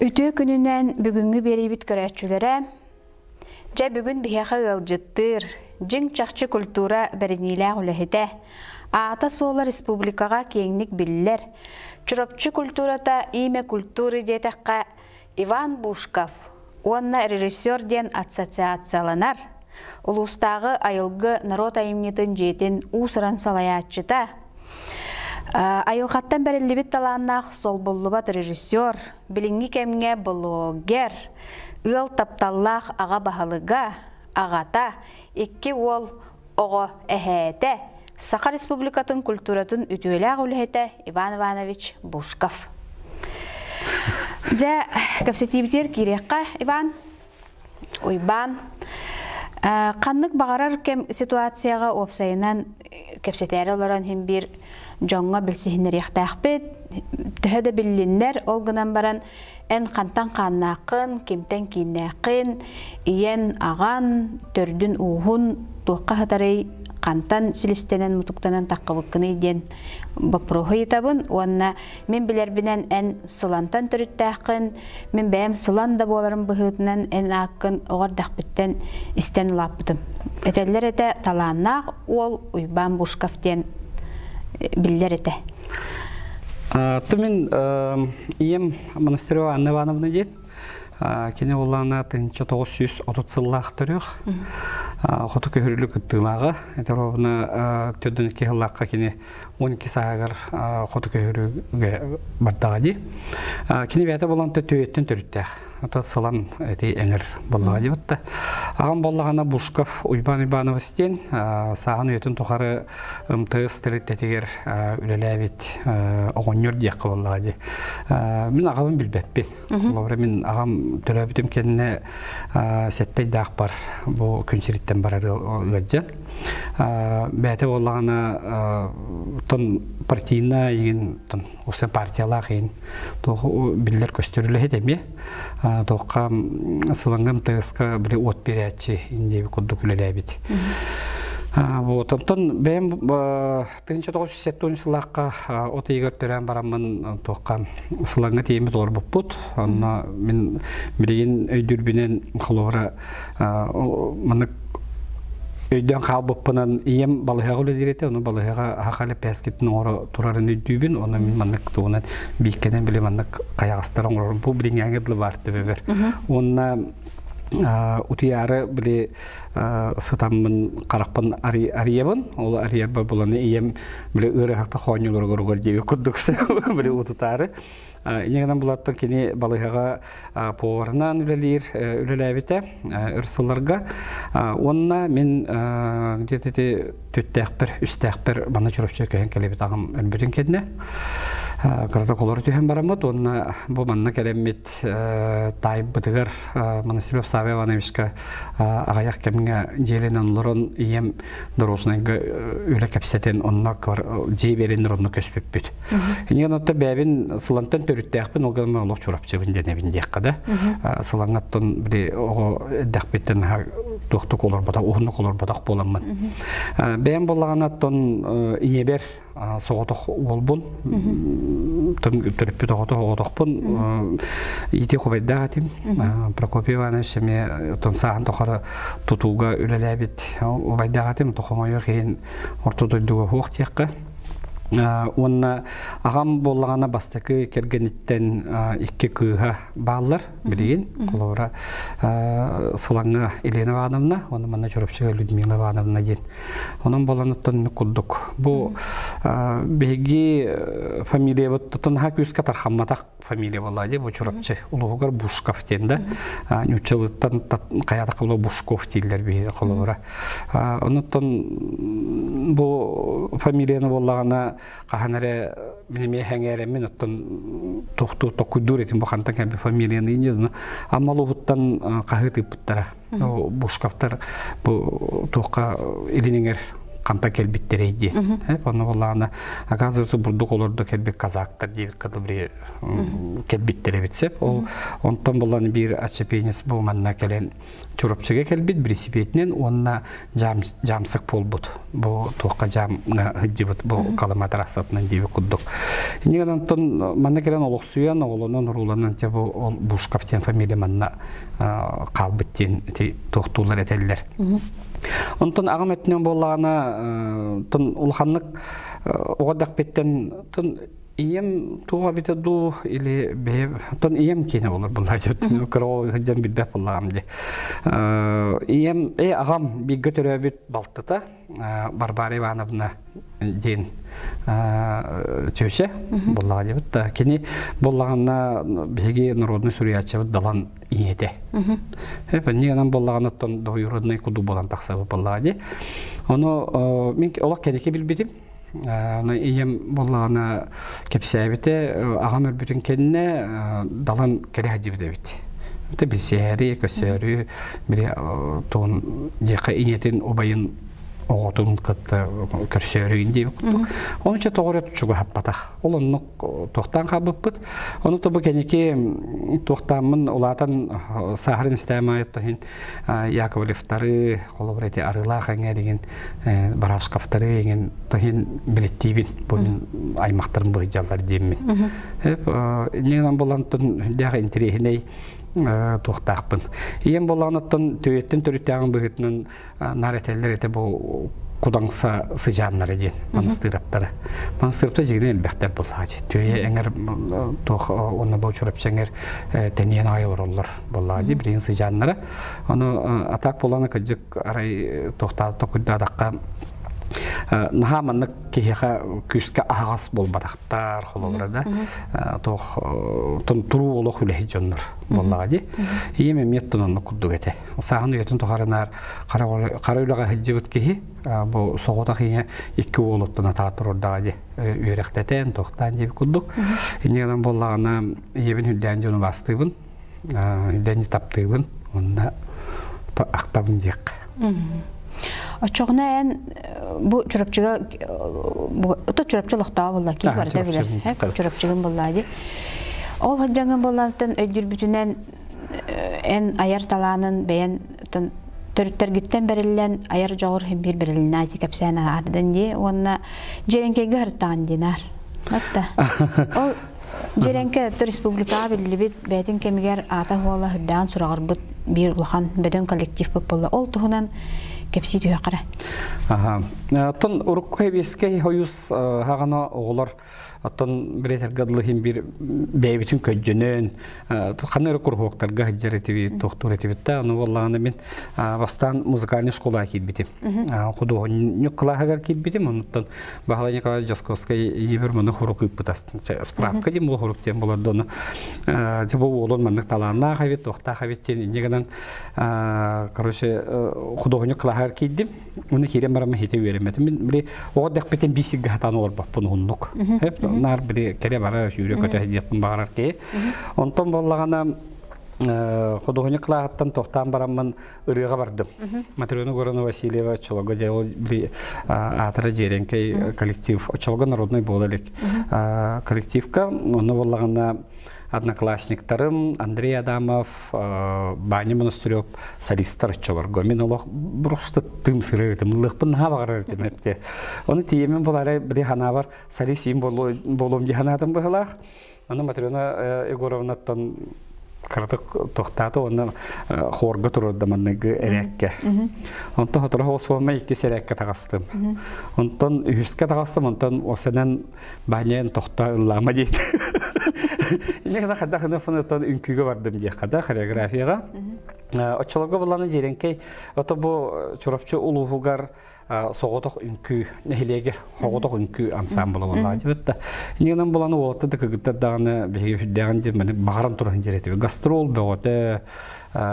Үтүө күнүнэн бүгүҥҥү биэриибит көрөөччүлэрэ, дьэ бүгүн биһиэхэ ыалдьыттыыр, дьиҥ-чахчы культура бэриниилээх үлэһитэ, аата-суола республикаҕа киэҥник биллэр, Чурапчы культурата имя культуры диэтэххэ Иван Бушков уонна режиссер диэн ассоциацияланар, улуустааҕы Айылгы норуот айымньытын дьиэтин уус-уран салайааччыта, айылҕаттан бэриллибит талааннаах солбуллубат режиссер, билиҥҥи кэмҥэ блогер, ыал тапталлаах аҕа баһылыга, аҕата, икки уол оҕо эһээтэ, Саха Республикатын культуратын үтүөлээх үлэһитэ Иван Иванович Бушков. Дьэ, кэпсэтиибитигэр киириэххэ, Иван. Уйбаан, ханнык баҕарар кэм ситуацияҕа уопсайынан кэпсэтээри олорон иһин биир дьоҥҥо билсиһиннэриэхтээхпит. Төһө да биллиннэр, ол гынан баран эн хантан хааннааххын, кимтэн кииннээххин, ийэн, аҕан, төрдүн ууһун туохха сытарый, хантан силистэнэн мутуктанан таххыбыккыный диэн боппуруоһу ыйытабын уонна мин билэрбинэн эн Сылантан төрүттээххин, мин бэйэм Сылан да буоларым быһыытынан эн ааккын оҕо эрдэхпиттэн истэн улааппытым. Этэллэр этэ талааннаах уол Уйбаан Бушков диэн биллэр этэ. Ту мин ийэм Монастырева Анна Ивановна диэн. Кини улаана 1930 сыллаах төрүөх. Хоту көһөрүлү кыттыылааҕа. Это ровно төрдүн икки сыллаахха кини 12 сааһыгар хоту көһөрүүгэ бардаҕа дии. Кини бэйэтэ болон төттүөйүттэн төрүттээх. Ото сылан эти эҥэр боллаҕа дии батта. Аҕам боллаҕына Бушков Уйбан Уйбанович диэн сааһын үйэтин тухары МТС тэрилтэтигэр үлэлээбит оҕонньор диэххэ боллаҕа дии. Мин аҕабын билбэппин. Холобура мин аҕам төрөөбүтүм кэннэ сэттэйдаахпар бу күн сириттэн барар ыалдьан. Бэйэтэ буоллаҕына тон партийнай игин тон усе партиялаах игин туох биллэр көстөр үлэһит эмиэ туохха сылаҥҥа МТС-ка били уот биэрээччи индиэби курдук үлэлээбит. Вот онтон бэйэм 1970 сыллаахха от ыйыгар төрөөн бараммын туохха сылаҥҥа тиийэммит олорбуппут. Онно мин билигин өйдүүрбүнэн холобура маннык өйдөөн хаалбыппынан ийэм балыһаҕа үлэлиир этэ, ону балыһаҕа аха лэппээскитин оҥоро турарын өйдүүбүн, онно мин маннык тугунан бииккэнэн били маннык хайаҕастар оҥорорум бу билиҥҥээҥи дылы баар төбөбөр. Уонна утуйаары били сытаммын харахпын арыйабын, ол арыйарбар буланы ийэм били ыарыһахта хоонньулуругар диэби курдук били утутаары. Инньэ гынан булаттан кини балыыһаҕа поварынан үлэлиир үлэлээбитэ өр сылларга. Уонна мин где-то ити түттээхпэр, үстээхпэр манна Чурапчы көһөн кэлэбит аҕам өлбүтүн кэннэ. Кырата холору түһэн бараммыт уонна бу манна кэлэммит таайбытыгар Монастырев Савва Ивановичка аҕыйах кэмҥэ дьиэлэнэн олорон ийэм дорожнайга үлэ кэпсэтэн онно дьиэ биэрэннэр онно көспүппүт. Инньэ онто бэйэбин Сылантан төрүттээхпин, ол гынан олох Чурапчыбын диэнэбин диэххэ да. Сылаҥҥаттан били оҕо эрдэхпиттэн туохтук олорботох, уһуннук олорботох буоламмын. Бэйэм буоллаҕына оттон ийэбэр соҕотох уолбун, төрөппүт оҕото оҕотохпун ити хубайдаах этим. Прокопий Иванович эмиэ оттон сааһын тухары тутууга үлэлээбит убайдаах этим, тохоҥойох иһин орто дойдуга суох диэххэ. Уонна аҕам буоллаҕына бастакы кэргэниттэн икки кыыһа бааллар билигин. Холобура Сылаҥҥа Елена Ивановна, уонна манна Чурапчыга Людмила Ивановна диэн. Онон буолан оттон курдук. Бу биһиги фамилиябыт тутун күүскэ тархамматах фамилия буолла дии бу Чурапчы улууһугар Бушков диэн да ньуччалыттан хайаатахха Бушков дииллэр биһиги холобура. Онуттан бу фамилияны буоллаҕына хаһан эрэ мин эмиэ сэҥээрэммин оттон тохтуу токуйдуур этим бу хантан кэлбит фамилияны инньэ Амма улууһуттан хаһыы тыыппыттара. Бушковтар бу туохха илиниҥэр хантан кэлбиттэрэй диэн. Онно буоллаҕына, оказывается, бурдук олордо кэлбит казактар диэбит кадыбри кэлбиттэр эбит сеп. Ол онтон булан биир отщепенец бу манна кэлэн Чурапчыга кэлбит бирисипиэтинэн уонна жаамсык буолбут. Бу туохха жаамҥа сылдьыбыт бу Халыма трассатынан диэбит курдук. Иннигэн онтон манна кэлэн олохсуйан, оҕолонон, урууланан те бу ол Бушков диэн фамилия манна хаалбыт диэн ити туохтуулар этэллэр. Онтон аҕам өттүнэн буоллаҕына, тон улаханнык оҕо дэхпиттэн тон ийэм туох эбитэ дуу или бэйэ тон ийэм киэнэ болар буллаа дьэптим кыра сылдьан билбэт буллаҕым дии. Ийэм э аҕам бииргэ төрөөбүт балтыта Варвара Ивановна диэн чөөчө буллаҕа диэбит да кини буллаҕына биһиги народный суруйааччыбыт Далан ийэтэ. Эп боллаҕына оттон двоюродный куду буолан тахсабыт боллаҕа дии. Ону мин олох кэнники билбитим. Ийэм боллаҕына кэпсээбитэ, аҕам өлбүтүн кэннэ Далан кэлэ сылдьыбыт эбит. Это билсээри, көсөөрү, били туон диэхэ ийэтин убайын оҕотун кытта көрсөөрү диэбит курдук. Ону чэ тоҕо эрэ чугаһаппатах. Ол оннук туохтаан хаалбыппыт. Ону тобу кэники туохтааммын улаатан сааһырын истэм аайыттан Яковлевтары, холобур эти Арыылаах эҥэригин, Барашковтары эҥин тоһин билеттиибин. Бу мин аймахтарым быһыдьаллар диэммин. Иннинэн булан тун дээх интириэһинэй туохтаахпын. Ийэм боллаҕыттан төйөттөн төрүттээҕин быһыытынан наар этэллэр этэ бу кудаҥса сыдьааннара диэн манастыыраптара. Манастыырапта дьигинэ элбэхтэр буллаачы. Төйө эҥэр туох онно бу Чурапчы эҥэр тэниэн аҕай олороллор буллаачы билигин сыдьааннара. Ону атаак буолана кырдьык арай туохтаах токуйдаатахха наһаа маннык киһиэхэ күүскэ аһаҕас буолбатахтар холобура да туох туруу олох үлэһит дьоннор буоллаҕа дии. Ийэм эмиэ оннук курдук этэ. Сааһын үйэтин тухарынаар хара үлэҕэ сылдьыбыт киһи бу соҕотох ийэ икки уолуттан атаа турардаҕа дии үөрэхтэтэн туохтаан диэбит курдук. Инньэ гынан буоллаҕына ийэбин үрдээн дьону бастыыбын, үрдээн таптыыбын уонна ахтабын диэххэ. Оччоҕуна эн бу Чурапчыга ото Чурапчы олохтооҕо буолла кии барыта билэр Чурапчыгын буолла дии. Ол сылдьаҥын буолланыттан өйдүүрбүтүнэн эн айар талаанын бэйэн төрүттэргиттэн бэриллэн айар дьоҕур иһин биир бэрилиннэ ати кэпсээн ааардан дии уонна Дьиэрэҥкэйгэ сырыттаҕын диэн Отта. Ол Дьиэрэҥкэ республикаҕа биллибит бэйэтин кэмигэр аата-суола үрдээн сураҕырбыт биир улахан бөдөҥ коллектив буолла. Ол туһунан кэпсии түһүөххэ. Аха. Оттон урукку Хэбиэскэй хойус хаҕана оҕолор Оттон билетэргэ дылы иһин биир бэйэбитин көддьөнөн ханна эрэ куруһуоктарга сылдьар этибит, туохтуур этибит да. Ону буоллаҕына мин бастаан музыкальнай школаҕа киирбитим. Худуоһунньук кылааһыгар киирбитим. Онуттан Баһылай Николаевич Дьосковскай ийэбэр маны хорук ыыппыта. Справка диэн буол хорук диэн болор дону. Дьэ бу уолун маннык талааннаах эбит, туохтаах эбит диэн инньэ гынан короче худуоһунньук кылааһыгар киирдим. Уну киирэн бараммын хите үөрэммэтим. Мин били оҕо дэхпитин биир сиргэ хатаан олорбоппун уһуннук. Наар били кэрэ бара сүүрэ көтө сылдьыахпын баҕарар киһи. Онтон буоллаҕына худуоһунньук кылааһыттан тохтоон бараммын ырыаҕа бардым. Матрена Егоровна Васильева оччолорго дьэ ол били аатыра дьиэрэҥкэй коллектив оччолорго народный буола илик коллективка онно буоллаҕына одноклассниктарым Андрей Адамов, Ваня Монастырев солистар оччолорго. Мин олох просто тым сырыр этим, ыллыахпын наһаа баҕарар этим эпте. Ону тиийэммин булаары били ханаабар солист им буолуом дии санаатым быһылаах. Аны Матрена Егоровнаттан кыратык тохтаата уонна хорга турарда манныгы эрээккэ. Онтон сотору соҕус иккис эрээккэ таҕыстым. Онтон үһүскэ таҕыстым, онтон осенен Баанньайан тохтоо ыллаама диэт. Инньэ гына хайдах гына үҥкүүгэ бардым диэххэ да хореографияҕа. Оччолорго булланы Дьиэрэҥкэй ото бу Чурапчы улууһугар соҕотох үҥкүү нэһилиэгэр соҕотох үҥкүү ансаамбыла буоллаҕа дибит да. Инньэ гынан буланы уолаттар да кыргыттар даҕаны биһиги сүрдээҕин дьэ маны баҕаран туран дьиэрэтибит. Гастрол бөҕөтө,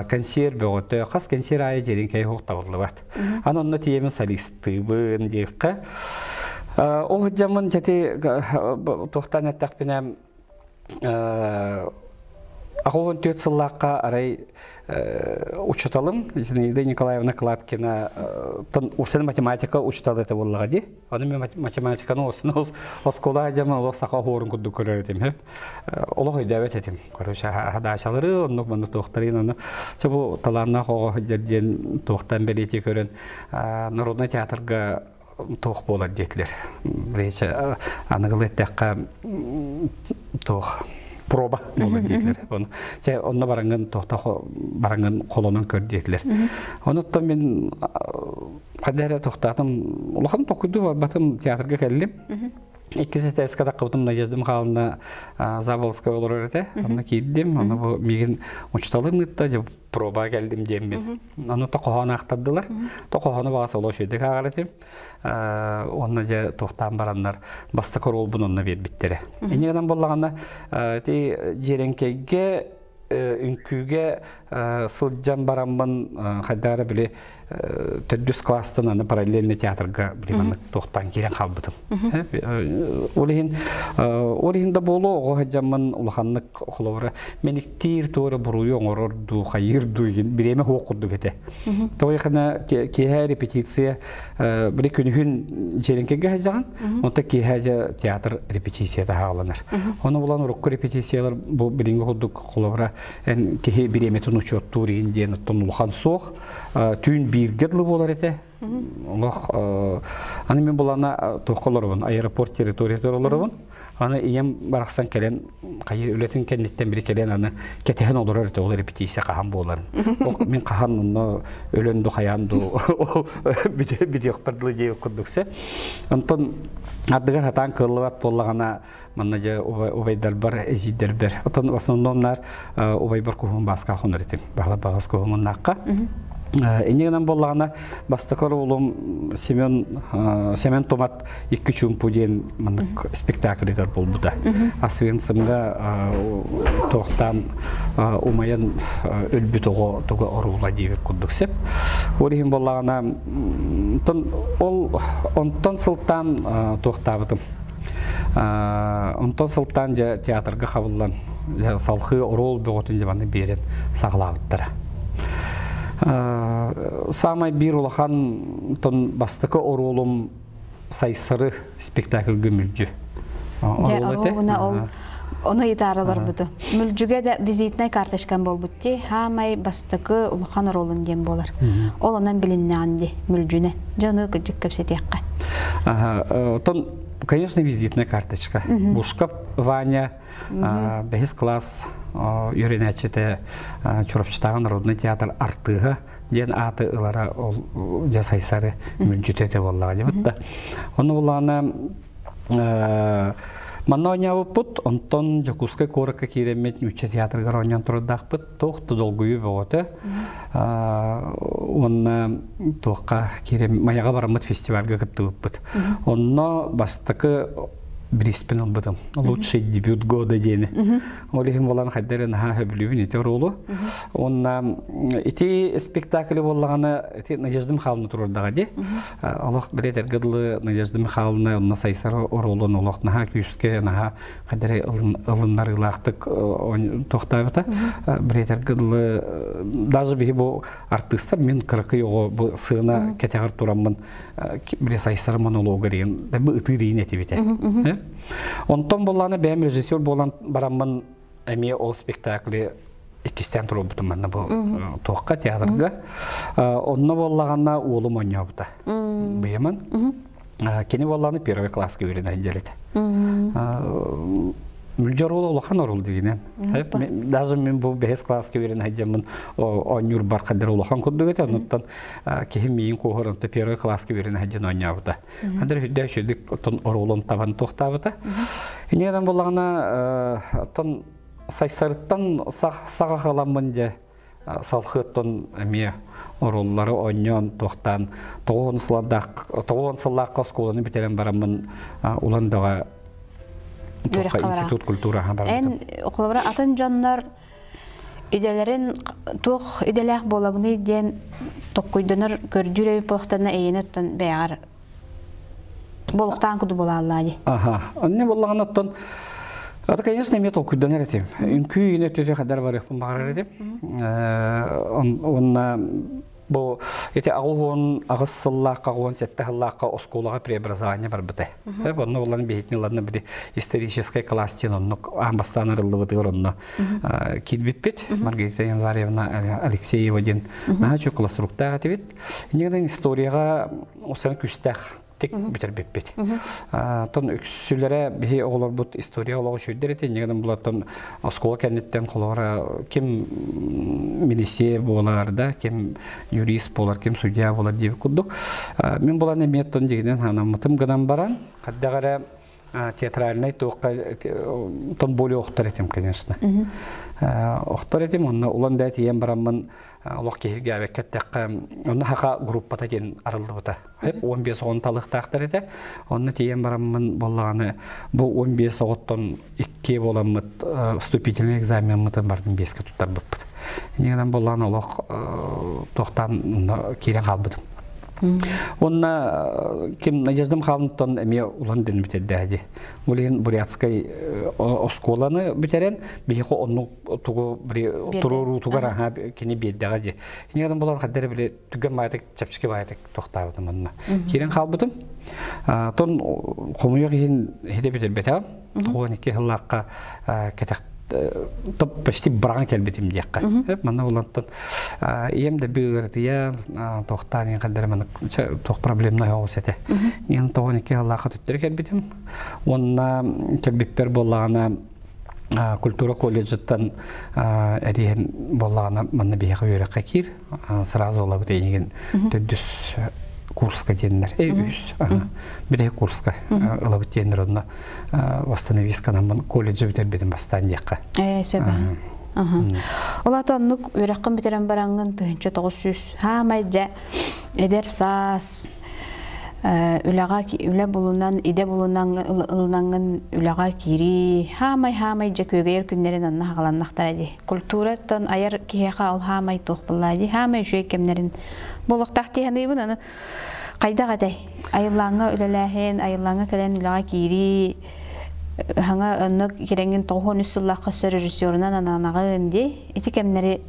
консерв бөҕөтө, хас консерв аайы Дьиэрэҥкэй суох табыллыбат. Аны онно тиийэмин солистыыбын диэххэ. Ол сылдьаммын дьэти туохтаан эттэхпинэ 84 сыллаахха арай учууталым Зинаида Николаевна Кладкина усын математика учуутала этэ буоллаҕа дии. Аны мен математиканы усын оскуола дьама олох саха оһуорун курдук көрөр этим. Олох өйдөөбөт этим. Короче, хадаачалары оннук маннык туохтарын аны бу талааннаах оҕо сылдьар диэн туохтан бэлиэтии көрөн народнай театрга туох буолар диэтилэр. Речь аныгылы эттэххэ туох проба буолар диэтилэр. Оны чэ онно барангын туохта барангын холонон көр диэтилэр. Онуттан мин хайда эрэ тохтаатым улахан токуйду барбатым театрга кэллим. Иккис этээскэ таххыбытым Надежда Михайловна Заболоцкая олорор этэ. Онно киирдим. Онно бу миигин учуталым ыытта, дьэ проба кэлдим диэммин. Ону то хоһоон аахтардылар. То хоһоону баҕас олох үчүгэйдик ааҕар этим. Онно дьэ туохтаан бараннар бастакы оруолбун онно биэрбиттэрэ. Инньэ гынан буоллаҕына ити Дьиэрэҥкэйгэ үҥкүүгэ сылдьан бараммын хайдах эрэ били төрдүс класстан аны параллельный театрга били маннык туохтаан киирэн хаалбытым. Ол иһин ол иһин да буолуо оҕо сылдьаммын улаханнык холобура мэниктиир туора буруйу оҥорор дуу хайыыр дуу бириэмэ суох курдук этэ. Тоҕо киэһэ репетиция били күнүһүн дьиэрэҥкэйгэ сылдьаҕын, онтон киэһэ дьэ театр репетицията хааланар. Ону булан урукку репетициялар бу билиҥҥи курдук холобура эн киһи бириэмэтин учуоттуур иһин диэн оттон улахан суох. Түүн бииргэ дылы буолар этэ. Олох аны мин булана туохха олоробун, аэропорт территориятыгар олоробун. Аны ийэм барахсан кэлэн хайы үлэтин кэнниттэн бири кэлэн аны кэтэһэн олорор этэ ол репетиция хаһан буоларын. Ол мин хаһан онно өлөн ду хайаан ду бүтүөхпэр дылы диэбит курдук се. Онтон ардыгар хатаан кыаллыбат буоллаҕына манна дьэ убайдарбар, эдьиийдэрбэр. Отон в основном нар убайбар куһун бааска хонор этим. Баһла баҕас куһумуннаахха. Инньэ гынан буоллаҕына бастакы оруолум Семен Семен Тумат икки чуумпу диэн маннык спектакльгар буолбута. Освенцимга туохтаан умайан өлбүт оҕо туга оруула диэбит курдук сөп. Ол иһин буоллаҕына ол онтон сылтаан туохтаабытым. Онтон сылтаан дьэ театрга хабыллан салхыы оруол бөҕөтүн дьэ маннык биэрэн саҕалаабыттара. Саамай биир улахан тон бастакы оруолум Сайсары спектакльга мүлдьү. Дьэ, оруобуна ол ону ыйытаараларбыты. Мүлдьүгэ да визитнай карточкам буолбут дии. Хаамай бастакы улахан оруолун диэн буолар. Ол онон билиннэҕин дии, мүлдьүнэн. Дьэ, ону кырдьык кэпсэтиэххэ. Оттон, конечно, визитная карточка. Бушкап Ваня бэһис класс үөрэнээччитэ Чурапчытааҕы народный театр артыыһа диэн ааты ылара ол дьэ сайсары мүлдьүтэ этэ буоллаҕа дебит да. Ону булаана манна оонньообуппут, онтон Дьокуускай куоракка киирэммит нуучча театрыгар оонньоон турардаахпыт, туох да долгуйуу бөҕөтө. Уонна туохха киирэн Майаҕа бараммыт фестивальга кыттыбыппыт. Онно бастакы бириспин ылбытым. Лучший дебют года диэни. Ол иһин буолан хайда эрэ наһаа сөбүлүүбүн ити оруолу. Уонна ити спектакль буоллаҕына ити Надежда Михайловна турардаҕа дии. Олох билетэргэ дылы Надежда Михайловна онно сайсар оруолун олох наһаа күүскэ наһаа хайда эрэ ылыннарыылаахтык туохтаабыта. Билетэргэ дылы даже биһи бу артыыстар мин кыракый оҕо бу сыана кэтэҕэр тураммын били сайсар монологар диэн бу ытыыр иин этибитэ. Онтон буоллаана бэйэм режиссер буолан бараммын эмиэ ол спектакли иккистээн туруорбутум манна бу туохха театрга. Онно буоллаҕына уолум оонньообута. Быйаман. Кини буоллаҕына первый класска үөрэнэ сылдьар этэ. Мүлдьү оруола улахан оруол дигинэн. Даже мин бу бэһис класска үөрэнэ сылдьаммын оонньуурбар хаддар улахан курдук этэ. Оннуттан киһи миин куоһар онто первый класска үөрэнэ сылдьан оонньообута. Хаддар үрдэ үчүгдүк оттон оруолун табан туохтаабыта. Инньэ буоллаҕына оттон сайсарыттан саҕахаламмын дьэ салхыаттан эмиэ оруоллары оонньоон туохтаан 90 сыллаахха оскуоланы бүтэрэн бараммын Улан Даҕа институт культура барбытым. Эн холобура атын дьоннор идэлэрин туох идэлээх буолабыный диэн токкуйданар көрдүүр эбит буолахтарына эйиэнэ оттон бэйэҕэр буолуохтаан курдук буолааллаа дии. Аха. Онне буоллаҕына оттон Это, конечно, эмиэ толкуйданар этим. Үҥкүү иһин өттүтэ хадар барыахпын баҕарар этим. Онна бу ити 88 сыллаахха, 87 сыллаахха оскуолаҕа преобразование барбыта. Онно булан биһитин ыланна били историческай класс диэн оннук аан бастаан арыллыбытыгар онно киирбиппит. Маргарита Январьевна Алексеева диэн наһаа чөк классруктаах этибит. Иннигинэн историяҕа осана күстээх тик бүтэрбиппит. Тон үксүлэрэ биһи оҕолорбут история олоҕу үчүгдэр этэ, иннигинэн булаттан оскуола кэнниттэн холобура ким милиция буолар да, ким юрист буолар, ким судья буолар диэбит курдук. Мин булан эмиэ тон дьигинэн ханаммытым гынан баран, хайдах эрэ театральнай туохха тон более охтор этим, конечно. Охтор этим, онно улан да тиийэн бараммын олох киһиргээбэккэ эттэххэ, онно хаха группата диэн арыллыбыта. 15 оҕон талыхтаахтар этэ. Онно тиийэн бараммын буоллаҕына, бу 15 оҕоттон икки буоламмыт вступительный экзамеммытын бардым биэскэ туттарбыппыт. Иннинэн буоллаҕына олох туохтаан киирэн хаалбытым. Уонна ким Надежда Михайловнаттан эмиэ улан ден бүтэрдээди. Ол иһин Бурятскай оскуоланы бүтэрэн, биһиэхэ оннук тугу туруоруутугар аха кини биэрдэҕэ дии. Иннигэн булан хаддара били түгэн баайтык чэпчэки баайтык тохтаабытым онно. Киирэн хаалбытым. Тон хомуйуох иһин хидэ бүтэрбэтэҕим. 12 сыллаахха кэтэх топ почти быраҕан кэлбитим диэххэ. Манна булантан ийэм да быырытыйа туохтаан иһин хаддара маннык туох проблемнай оҕус этэ. Иһин 92 сыллаахха төттөрү кэлбитим. Уонна кэлбиппэр буоллаҕына культура колледжыттан эриэн буоллаҕына манна биһиэхэ үөрэххэ киир сразу ылабыт эйигин төрдүс курска диэннэр үһүс бириһи курска ылабыт диэннэр онно восстановисканаммын колледжы бүтэрбитим бастаан диэххэ сөп Ол ата оннук үөрэххин бүтэрэн бараҥҥын 1900 хаамай дьэ эдэр саас үлэҕэ үлэ булунан идэ булунан ылынаҥҥын үлэҕэ киирии хаамай хаамай дьэ күөгэйэр күннэрин анна хаҕаланнахтара дии культураттан айар киһиэхэ ол хаамай туох буоллаа дии хаамай үчүгэй кэмнэрин буолуохтаах дии саныыбын аны хайдах этэй айыллааҥҥа үлэлээһин айыллааҥҥа кэлэн үлэҕэ киирии хаҥа онно кирэҥҥин 93 сыллаахха режиссерунан ананаҕын дии ити кэмнэри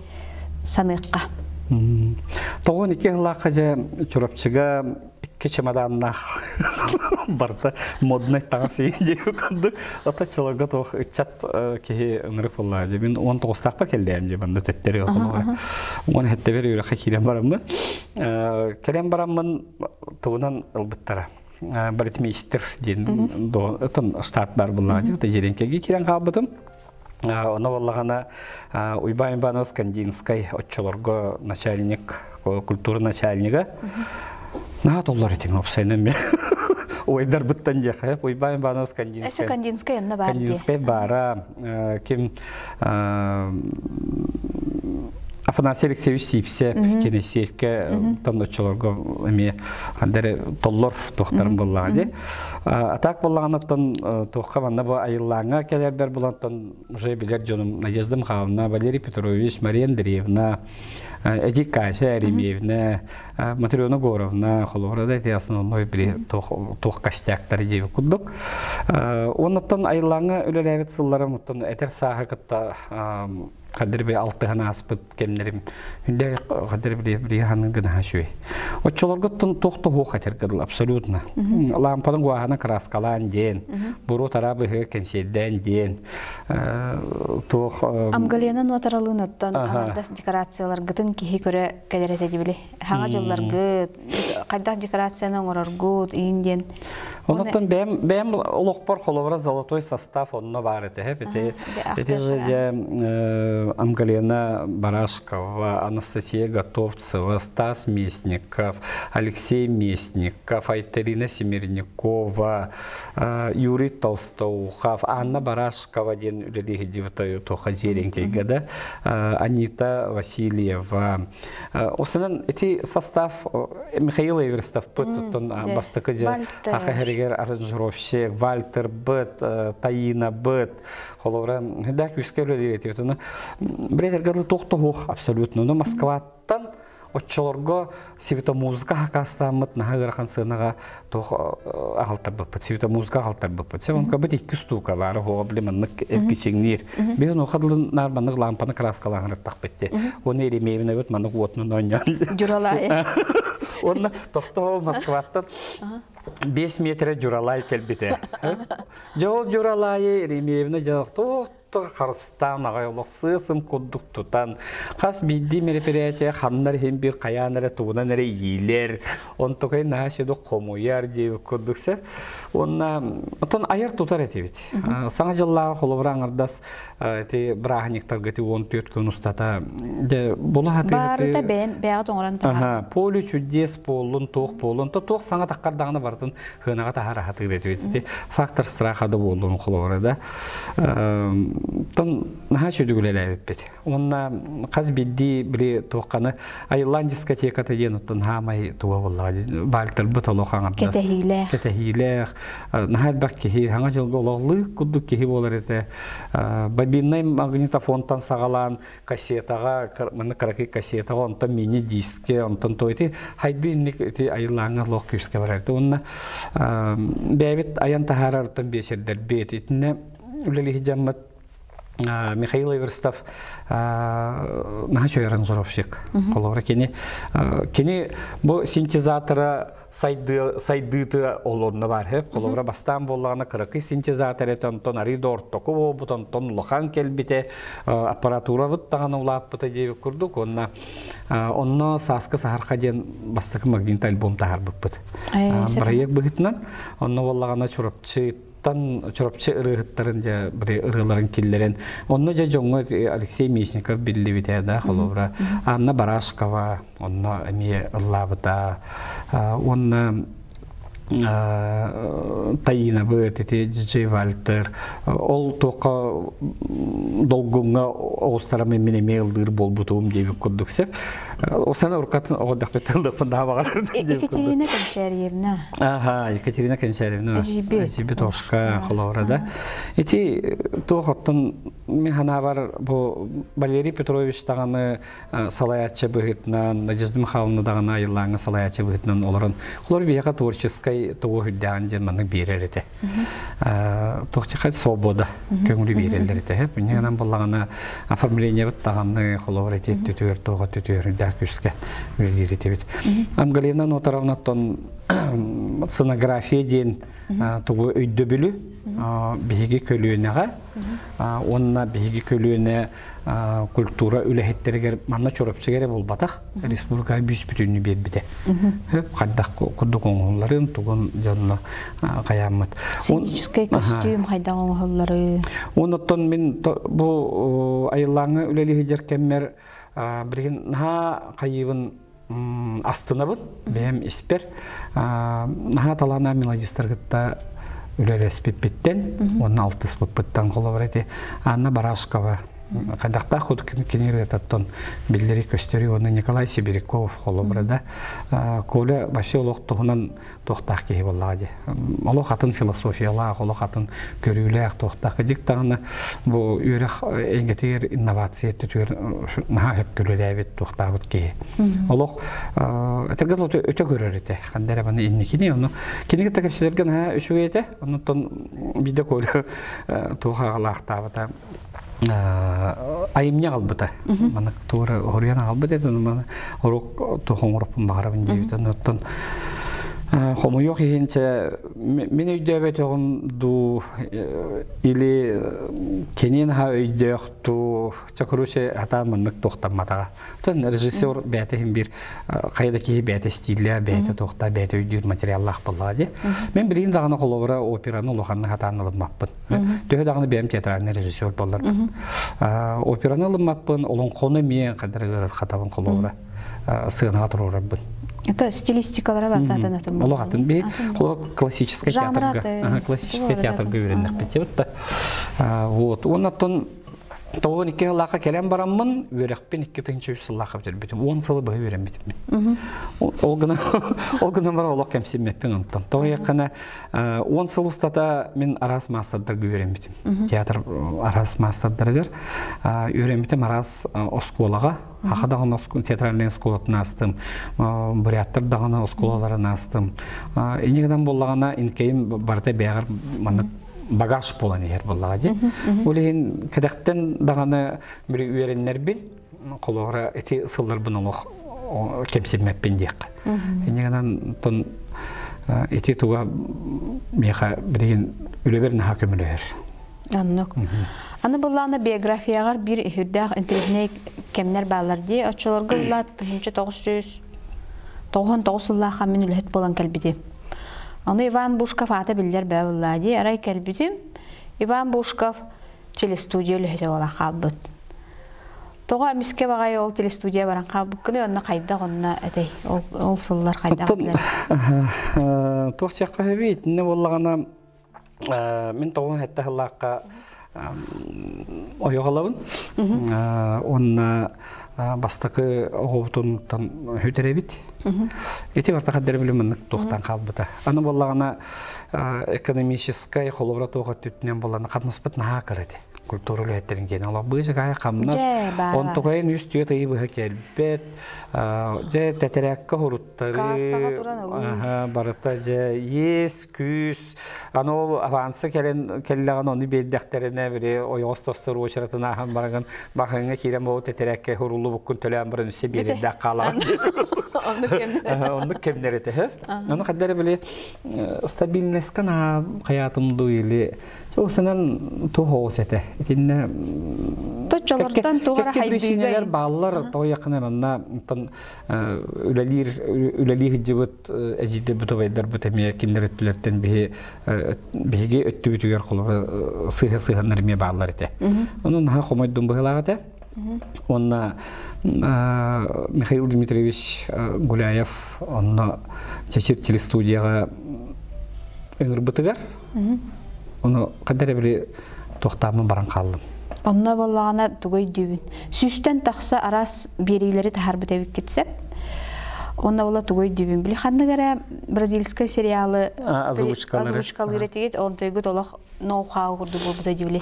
саныахха. 92 сыллаахха дьэ Чурапчыга икки чемоданнаах барыта моднай таҥас диэки курдук. Ото чолорго туох ыччат киһи ынырык буолла. Дьэ мин 19-таахпа кэллээм дьэ манна төттөрү олоҕо. Уон хэттебер үөрэххэ киирэн бараммын. Кэлэн бараммын тугунан ылбыттара. Балетмейстер диэн штат бар буллаҕа дии. Дьириҥкэгэ киирэн хаалбытым. Ону буоллаҕына Уйбаан Иванов Скандинскай оччолорго начальник, культура начальнига. Наһаа толлор этим уопсайынан мен. Уйдарбыттан диэхэ. Уйбаан Иванов Скандинскай. Эсэ Кандинскай онно баар Кандинскай баара. Ким Афанасий Алексеевич Сипсеп кинесиэккэ тон оччолорго эмиэ хандар толлор туохтарын буоллаҕа дии. А так буоллаҕына туохха манна бу айыллааҥҥа кэлэрбэр булантан уже билэр дьонум Надежда Михайловна, Валерий Петрович, Мария Андреевна, Эдик Кася Еремеевна, Матрена Горовна, холобура да ити основной били туох костяктары диэбит курдук. Оннуттан айыллааҥҥа үлэлээбит сылларым оттон этэр сааһы кытта Хадыр би алтыһан ааспыт кэмнэрим хүндэ хадыр би би ханын гына шүй. Оччолорготтон туох тоһуох этер абсолютно. Лампанын гуаһана краскалаан диэн, буру тара быһы кэнсиэрдээн диэн, туох Амгалена нуотаралыынаттан аҥардас декорацияларгытын киһи көрө кэлэр этэ дибили. Хаҥа дьылларгыт, хайдах декорацияны оҥороргут, иин диэн. Оннуттан бэйэм бэйэм олохпор холобура золотой состав онно баар этэ. Эти эти же дьэ Амгалена Барашкова, Анастасия Готовцева, Стас Местников, Алексей Местников, Айталина Семернякова, Юрий Толстоухов, Анна Барашкова диэн үлэлии сылдьыбыта туохха дьиэрэҥкэйгэ да, Анита Васильева. Осынан ити состав Михаил Эверстов быт оттон бастакы дьэ аха хэригэр аранжировщик Вальтер быт, Таина быт, холобура да күүскэ үлэлиир этибит. Ону билетергер туох тоһуох абсолютно. Но Москваттан Оччолорго светомузыка хакастааммыт наһаа ыарахан сыанаҕа туох аҕалтарбыппыт, светомузыка аҕалтарбыппыт. Сэ онка бит икки стука баара хуоҕа били маннык эргичиҥниир. Биһи онуоха дылы наар маннык лампаны краскалааһыныттахпыт ти. Уонна Еремеевна маннык уотунан оонньоон. Дьуралай. Уонна тохтоо Москваттан 5 метрэ дьуралай кэлбитэ. Дьэ ол дьуралайы Еремеевна дьэ туох харыстаан аҕай олох сыа-сым курдук тутан хас биирдии мероприятие ханнар иһин биир хайаан эрэ тугунан эрэ иилэр онтукай наһаа сүдү хомуйар диэбит курдук сөп уонна оттон айар тутар этибит саҥа дьыллааҕы холобура аҥардас ити бырааһынньыктарга ити 14 күн устата дьэ була Баарыта бэйэн бэйэҕит оҥорон таһаар. Поле чудес буоллун, туох буоллун, то туох саҥа таххар даҕаны барытын хыанаҕа таһаар аһатыыр этибит. Ити фактор страха да буоллун холобура да. Тон наһаа үчүгэй үлэлээбиппит. Уонна хас биирдии били туохханы Айыллаан дискотеката диэн оттон хаамай туга буоллаҕа баальтарбыт олох аҥардас кэтэһиилээх кэтэһиилээх наһаа элбэх киһи хаҥа дьылга олохлык курдук киһи буолар этэ. Бобиннай магнитофонтан саҕалаан кассетаҕа маннык кыракый кассетаҕа онтон мини диске онтон то ити хайды инник ити айыллааҥҥа олох күүскэ барар уонна бэйэбит айан таһаарар оттон биэсэрдэрбит итиннэ үлэлиһи дьаммыт Михаил Эверстов наһаа үчүгэй аранжировщик. Холобура кини кини бу синтезатора сайдыыты олорно бар хеп холобура бастаан буоллаҕына кыракый синтезатор этэ онтон арыы да ортоку буолбут онтон улахан кэлбитэ аппаратурабыт даҕаны улааппыта диэбит курдук уонна онно сааскы саһарха диэн бастакы магнит альбом таһаарбыппыт бырайыак быһыытынан онно буоллаҕына Чурапчы Чурапчы ырыаһыттарын дьэ били ырыаларын киллэрэн онно дьэ дьоҥҥо Алексей Местников биллибитэ да холобура Анна Барашкова онно эмиэ ыллаабыта уонна Таинабыт ити Джей Вальтер ол туохха долгуҥҥа оҕустарам мин эмиэ ыллыыр буолбутум диэбит курдук сөп Осана уркатын оҕодохпеттан баҕарар Екатерина Кончарьевна Аха, Екатерина Кончарьевна. Эжибит Ошка холобура да. Ити туох оттон мин ханаабар бу Валерий Петрович даҕаны салайааччы быһыытынан, Надежда Михайловна даҕаны айыллааҥҥа салайааччы быһыытынан олорон, олор биһиэхэ творческай тугу үрдээн диэн маннык биэрэр этэ. Туох свобода көҥүлү биэрэллэр этэ. Бүнньүнэн буллаҕына оформлениебыт даҕаны холобур ити түтүөр туоҕа түтүөр үрдээх күүскэ үлэлиир этибит. Амгалина Нотаровнаттан сценография диэн тугу өйдөбүлү биһиги көлүөнэҕэ уонна биһиги көлүөнэ культура үлэһиттэригэр манна Чурапчыга эрэ буолбатах республика бүүс бүтүннүү биэрбитэ. Хайдах курдук оҥоһулларын тугун дьонно хайааммыт. Сценическэй костюм хайдах оҥоһуллары. Оннуттан мин бу айыллааҥҥа үлэлии сылдьар кэммэр билигин наһаа хайыыбын астынабын бэйэм испэр наһаа талаана мелодистар кытта үлэлэспиппиттэн уонна алтыспыппыттан холобура ити Анна Барашкова хайдахтаах курдук кини ырыататтан биллэри көстөрү уонна Николай Сибиряков холобура да Коля вообще олох туһунан туохтаах киһи буоллаҕа дии. Олох атын философиялаах, олох атын көрүүлээх туохтаах. Дьик даҕаны бу үөрэх эйгэтигэр инновация өттүтүгэр наһаа өккөлөлөөбүт туохтаабыт киһи. Олох этэргэ өтө көрөр этэ. Ханна эрэ баны инникини ону кинигэ кытта кэпсэтэргэ наһаа үчүгэй этэ. Оннуттан биирдэ Коля туох аҕалаахтаабыта айымньы аҕалбыта. Маны туора хоруйан аҕалбыт этэ, маны урук туох оҥороппун баҕарабын диэбит. Оттон хомуйуох иһин чэ мин өйдөөбөтөҕүм дуу или кини наһаа өйдөөх дуу чэ короче хатаан маннык туохтамматаҕа. Оттон режиссер бэйэтэ иһин биир хайа да киһи бэйэтэ стиллээх, бэйэтэ туохта, бэйэтэ өйдүүр материаллаах буоллаҕа дии. Мин билигин даҕаны холобура операны улаханнык хатаан ылыммаппын. Төһө даҕаны бэйэм театральный режиссер буолларбын. Операны ылыммаппын, олоҥхону эмиэ хайдах ыарырҕатабын холобура сыанаҕа туруорарбын. Это стилистикалара бар атын атын. Олох атын би классический театрга, классический театрга үйреннехпит. Вот. Оннаттан. 92 сыллаахха кэлэн бараммын, үөрэхпин 2003 сыллаахха бүтэрбитим. 10 сылы быһа үөрэммитим. Ол гынан ол гынан баран олох кэмсиммэппин онтон. Тоҕо диэххинэ, 10 сыл устата мин араас маастардарга үөрэммитим. Театр араас маастардарыгар үөрэммитим араас оскуолаҕа. Аха даҕаны театральнай оскуолатын аастым, буряттар даҕаны оскуолаларын аастым. Инньэ гынан буоллаҕына, инкейим барыта бэйэҕэр маннык багаж буолан иһэр буоллаҕа дии. Ол иһин кэтэхтэн даҕаны били үөрэннэрбин, холобура ити сылларбын олох кэмсиммэппин диэххэ. Инньэ гынан тон ити туга миэхэ билигин үлэбэр наһаа көмөлөһөр. Оннук. Аны былаана биографияҕар биир үһүрдээх интэриэһинэй кэмнэр бааллар дии. Оччолорго булла 1999 сыллаахха мин үлэһит буолан кэлбитим. Аны Иван Бушков аата биллэр бээ буллаа дии. Арай кэлбитим, Иван Бушков телестудия үлэһитэ буолан хаалбыт. Тоҕо эмискэ баҕайы ол телестудия баран хаалбыккыный, онно хайдах онно этэй? Ол, ол сыллар хайдах этилэр? Туох диэххэ сөбүй, итиннэ буоллаҕына Мин 97 сыллаахха ойоҕолобун. Уонна бастакы оҕобутунтан хүтэрэбит. Ити барта хаддары билим маннык туохтан хаалбыта. Аны буоллаҕына экономическай холобура туох өттүтүнэн буоллаҕына хамнаспыт наһаа кыра этэ. Культура үлэһиттэрин киэнэ олох быычыкаайа хамнас. Онтукайын үс түөрт ыйы быһа кэлбэт. Дьэ тэтэрээккэ хуруттары. Барыта дьэ иэс, күүс, Аны ол аванса кэлэн кэллэҕин ону биэрдэхтэринэ били ойоҕос тостор уочаратын ааһан бараҥын баһыҥҥа киирэн буолу тэтэрээккэ хуруллубуккун төлөөн баран өссө биэрэрдээх хаалаҕын. Оннук кэмнэр этэ. Ону хайда эрэ били стабильностька наһаа хайаатым дуу или Соосынан туох оҕус этэ. Итиннэ Точчолортон туох эрэ хайдыыгай. бааллар тоҕо якына манна үлэлиир үлэлии сылдьыбыт эдьиийдэрбит убайдарбыт эмиэ кинилэр өттүлэртэн биһи биһиги өттүбүтүгэр холобура сыыһа сыһаннар эмиэ бааллар этэ. Ону наһаа хомойдум быһыылаах этэ. Уонна Михаил Дмитриевич Гуляев онно Чэчир телестудияҕа ыҥырбытыгар ону ханна эрэ били туохтааммын баран хааллым. Онно буоллаҕына тугу өйдүүбүн? Сүүстэн тахса араас биэриилэри таһаарбыт эбиккит сөп. Онно була тугу өйдүүбүн? Били ханнык эрэ бразильскай сериалы озвучкалыыр этигит, онтуйгут олох ноу-хау курдук буолбута дии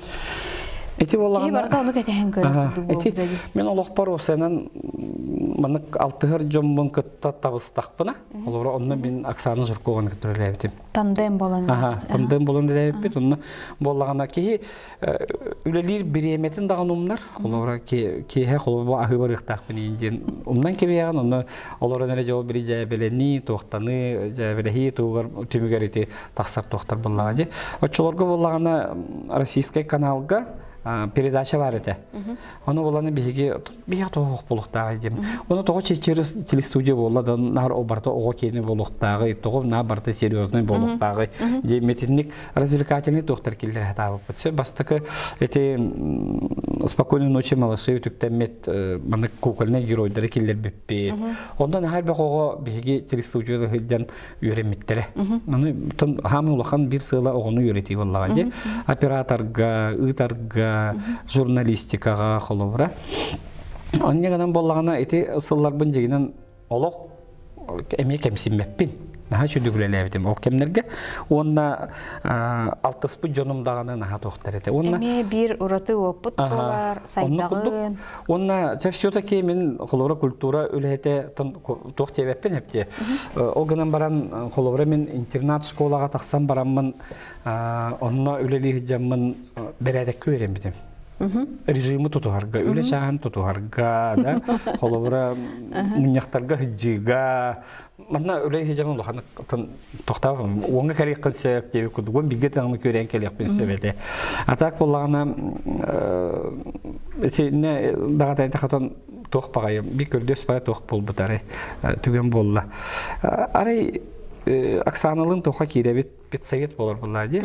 Ити буоллаҕына Киһи барыта ону кэтэһэн көрөр курдук буолбута дии. Мин олохпор осенан маннык алтыһар дьоммун кытта табыстахпына, олоро онно мин Оксана Жиркованы кытта үлэлээбитим. Тандем болан. Аха, тандем болан үлэлээбиппит. Онно буоллаҕына киһи үлэлиир бириэмэтин даҕаны умнар. Холобура киэһэ холобура аһыы барыахтаахпын иин диэн умнан кэбиһэҕин. Онно олорон эрэ дьол били дьээбэлэнии, туохтаныы, дьээбэлэһии туһугар түмүгэр ити тахсар туохтар буоллаҕа дии. Оччолорго буоллаҕына российскай каналга передача бар этэ. Ону буланы биһиги биһиги тоҕо буолуохтааҕый диэн. Ону тоҕо чечер телестудия буолла да наар барыта оҕо киэнэ буолуохтааҕый, тоҕо наар барыта серьезный буолуохтааҕый диэн метинник развлекательный туохтар киллэрэ сатаабыппыт. Сөп бастакы эти спокойной ночи малыши үтүктэммит маннык кукольнай геройдары киллэрбиппит. Онтон наһаа элбэх оҕо биһиги телестудияда сылдьан үөрэммиттэрэ. Аны хаамын улахан биир сыала оҕону үөрэтии буоллаҕа дии. Операторга, ыытарга, журналистикаҕа холобура. Онньа гынан буоллаҕына ити сылларбын дьигинэн олох эмиэ кэмсиммэппин. Наһаа үчүгэй үлэлээбитим ол кэмнэргэ. Уонна алтыспыт дьонум даҕаны наһаа туохтар этэ. Уонна эмиэ биир ураты уопут буолар, сайдаҕын. Уонна все-таки мин холобура культура үлэһитэ туох диэбэппин эптиэ. Ол гынан баран холобура мин интернат школаҕа тахсан бараммын онно үлэлии сылдьаммын бэрээдэккэ үөрэммитим. Режимы тутуһарга, үлэ чааһын тутуһарга, да, холобура мунньахтарга сылдьыыга, манна үлэ сылдьаммын улахан тохтообом уоҥҥа кэлиэххин сөп диэбит курдук уон бииргэ таҥны күрээн кэлиэхпин сөп этэ. А так буоллаҕына итиннэ даҕатай тахатан туох баҕайы би көрдөс баҕа туох буолбут арай түгэн буолла. Арай Оксаналыын туохха киирэбит педсовет буолар буоллаа дии.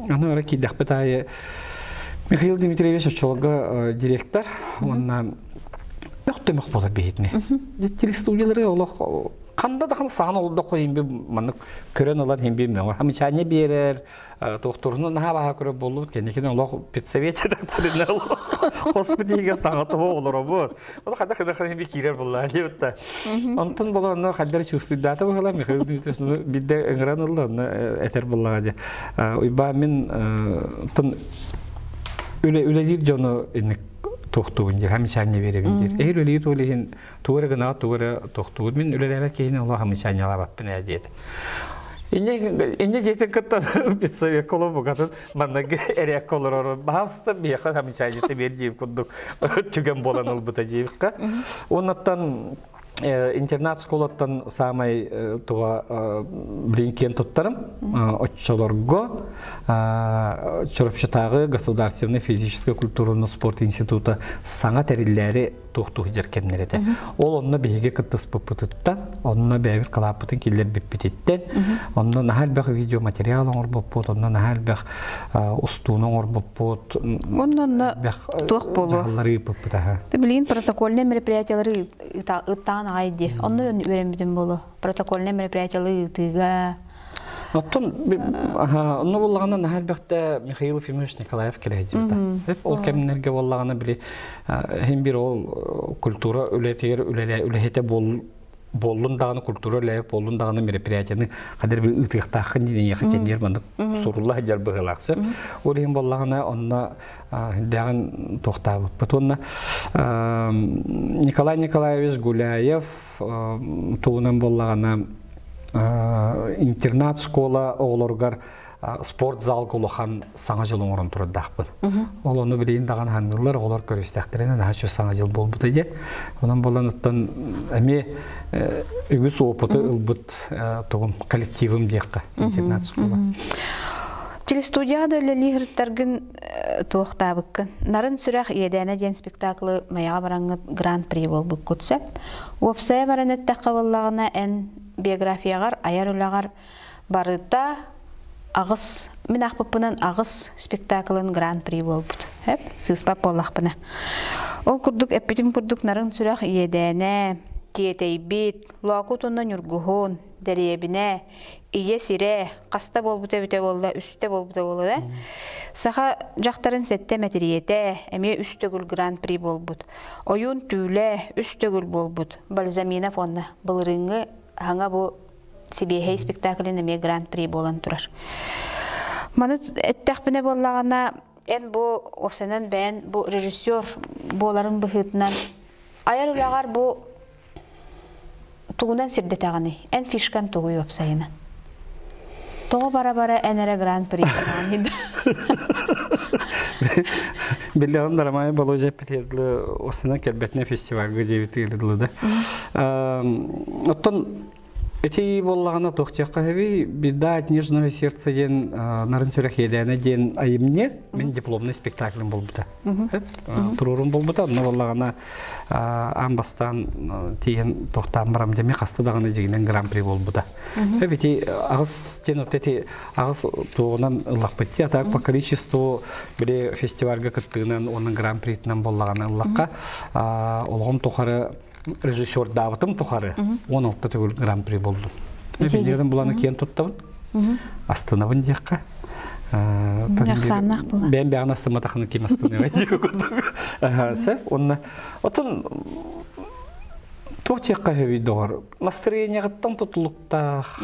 Аны ара киирдэхпит аайы Михаил Дмитриевич оччолорго директор уонна мөх-төмөх буолар биһитини. Телестудиялары олох. Ханда дахан саҕан олдоххо хин би маннык көрөн ылан хин би мөҥө. Хамычаанньа биэрэр, туохтуруну наһаа баһа көрөр буоллубут кэнникин олох педсовет докторина хоспут иһигэр саҥа того олоробут. Ол хада хада хада би киирэр буолла диэбит. Онтон була онно хаддар чувствуйдаата быһыла Михаил Дмитриевич бидде ыҥыран ылла онно этэр буоллаҕа дьэ. Уйбаан мин тон үлэ үлэлиир дьону инник туохтуубун диир, хамычаанньа биэрэбин диир. Эһил үлэлиир туол иһин тугу эрэ гынаҕыт, тугу эрэ тохтугут. Мин үлэлээбэт киһини олох хамычаанньалаабаппын ээ диэтэ. Инньэ инньэ дьиэтин кытта педсовекка олорбукатын манныгы эрээккэ олорор баһаалыста биһиэхэ хамычаанньата биэр диир курдук түгэн буолан ылбыта диэбиккэ. Оннуттан интернат школаттан саамай туга билин киэн туттарым оччолорго Чурапчытааҕы государственный физическая культураны спорт института саҥа тэриллээри туохтуу сылдьар кэмнэр этэ. Ол онно биһиги кыттыспыппытыттан, онно бэйэбит кылааппытын киллэрбиппититтэн, онно наһаа элбэх видеоматериал оҥорбуппут, онно наһаа элбэх устууну оҥорбуппут, Онно туох буолуо? Дьаһаллары ыыппыппыт аха. Ты билигин протокольнай мероприятиялары ыттаан аҕай дии. Онно үөрэммитим буолуо. Протокольнай мероприятиялары ыытыыга Оттон онно буоллаҕына наһаа элбэхтэ Михаил Ефимович Николаев кэлэ сылдьыбыта. Ол кэмнэргэ буоллаҕына били иһин бир ол культура үлэтигэр үлэһитэ буоллун даҕаны культура үлэһит буоллун даҕаны мероприятияны хадыр bir ыытыахтааххын диэн эйиэхэ кэнниэр маннык сурулла сылдьар быһыылаах сөп. Ол иһин буоллаҕына онно сүрдээҕин туохтаабыппыт. Уонна Николай Николаевич Гуляев тугунан буоллаҕына интернат школа оҕолоругар спорт залга улахан саҥа дьыл оҥорон турардаахпын. Ол ону билигин даҕаны ханыыллар, оҕолор көрүстэхтэринэ наһаа үчүгэй саҥа дьыл буолбута диэн. Онон буолан оттон эмиэ үгүс опыты ылбыт тугум коллективым диэххэ интернат школа. Телестудияҕа да үлэлии сырыттаргын туохтаабыккын. Нарын сүрэх иэдээнэ диэн спектаклы Майаҕа бараҥҥыт гран-при буолбуккут сөп. Уопсайа баран эттэххэ буоллаҕына, эн биографияҕар, айар үлэҕэр барыта аҕыс, мин аахпыппынан аҕыс спектаклын гран-при буолбут. Эп, сыыспат буоллахпына. Ол курдук эппитим курдук нарын сүрэх иэдээнэ, тиэтэйбит, лоокут уонна ньургуһун, дэриэбинэ, ийэ сирэ хаста буолбута эбитэ буолла, үстэ буолбута буолла да. Саха дьахтарын сэттэ мэтириэтэ эмиэ үс төгүл гран-при буолбут. Ойуун түүлэ үс төгүл буолбут. Бальзаминов уонна былырыыҥҥы хаҥа бу сибиэһэй спектаклин эмиэ гран-при буолан турар. Маны эттэхпинэ буоллаҕына, эн бу уопсайынан бэйэн бу режиссер буоларын быһыытынан айар үлэҕэр бу Тугунан сирдэтэҕиний? Эн фишкан тугуй уопсайынан? Тоҕо бара-бара эн эрэ гран-при Биллэҕин Дарамай Болодьа эппитигэр Астана кэлбэтинэ фестивальга диэбитигэр дылы да. Оттон Ити буоллаҕына туох диэххэ сөбүй? Беда от нежного сердца диэн нарын сүрэх иэдээнэ диэн айымньы мин дипломнай спектаклым буолбута. Туруорум буолбута. Онно буоллаҕына аан бастаан тиийэн тохтоон барам дьэ хаста даҕаны дьигинэн гран-при буолбута. Ити аҕыс диэн вот эти аҕыс туоҕунан ыллахпыт а так по количеству били фестивальга кыттыынан уонна гран-притынан буоллаҕына ыллахха олоҕум тухары режиссердаабытым тухары 16 төгүл гран-при болдум. Билигин буланы киэн туттабын. Астынабын диэххэ. Ахсааннаах була. Бэйэм бэҕэн астымматахына ким астыныа диэх курдук. Сөп. Онна отон туох диэххэ сөбүй доҕор? Настроениеҕыттан тутулуктаах.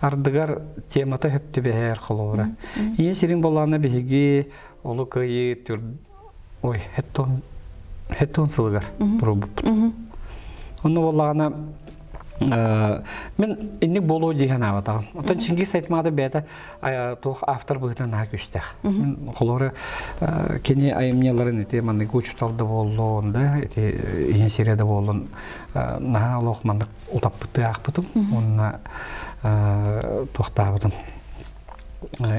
Ардыгар темата хөп түбэһэр холобура. Ийэ сирин болаана биһиги олу кыайыы түр ой хеттон хеттон сылыгар турубуппут. Онно буоллаҕына мен инник буолуо дии санаабатаҕым. Оттон Чингиз Айтматов бэйэтэ туох автор быһыытынан наһаа күүстээх. Холобура кини айымньыларын ити маннык учутал да буоллун да ити ийэ сирэ да буоллун наһаа олох маннык утаппыттыы аахпытым уонна туохтаабытым.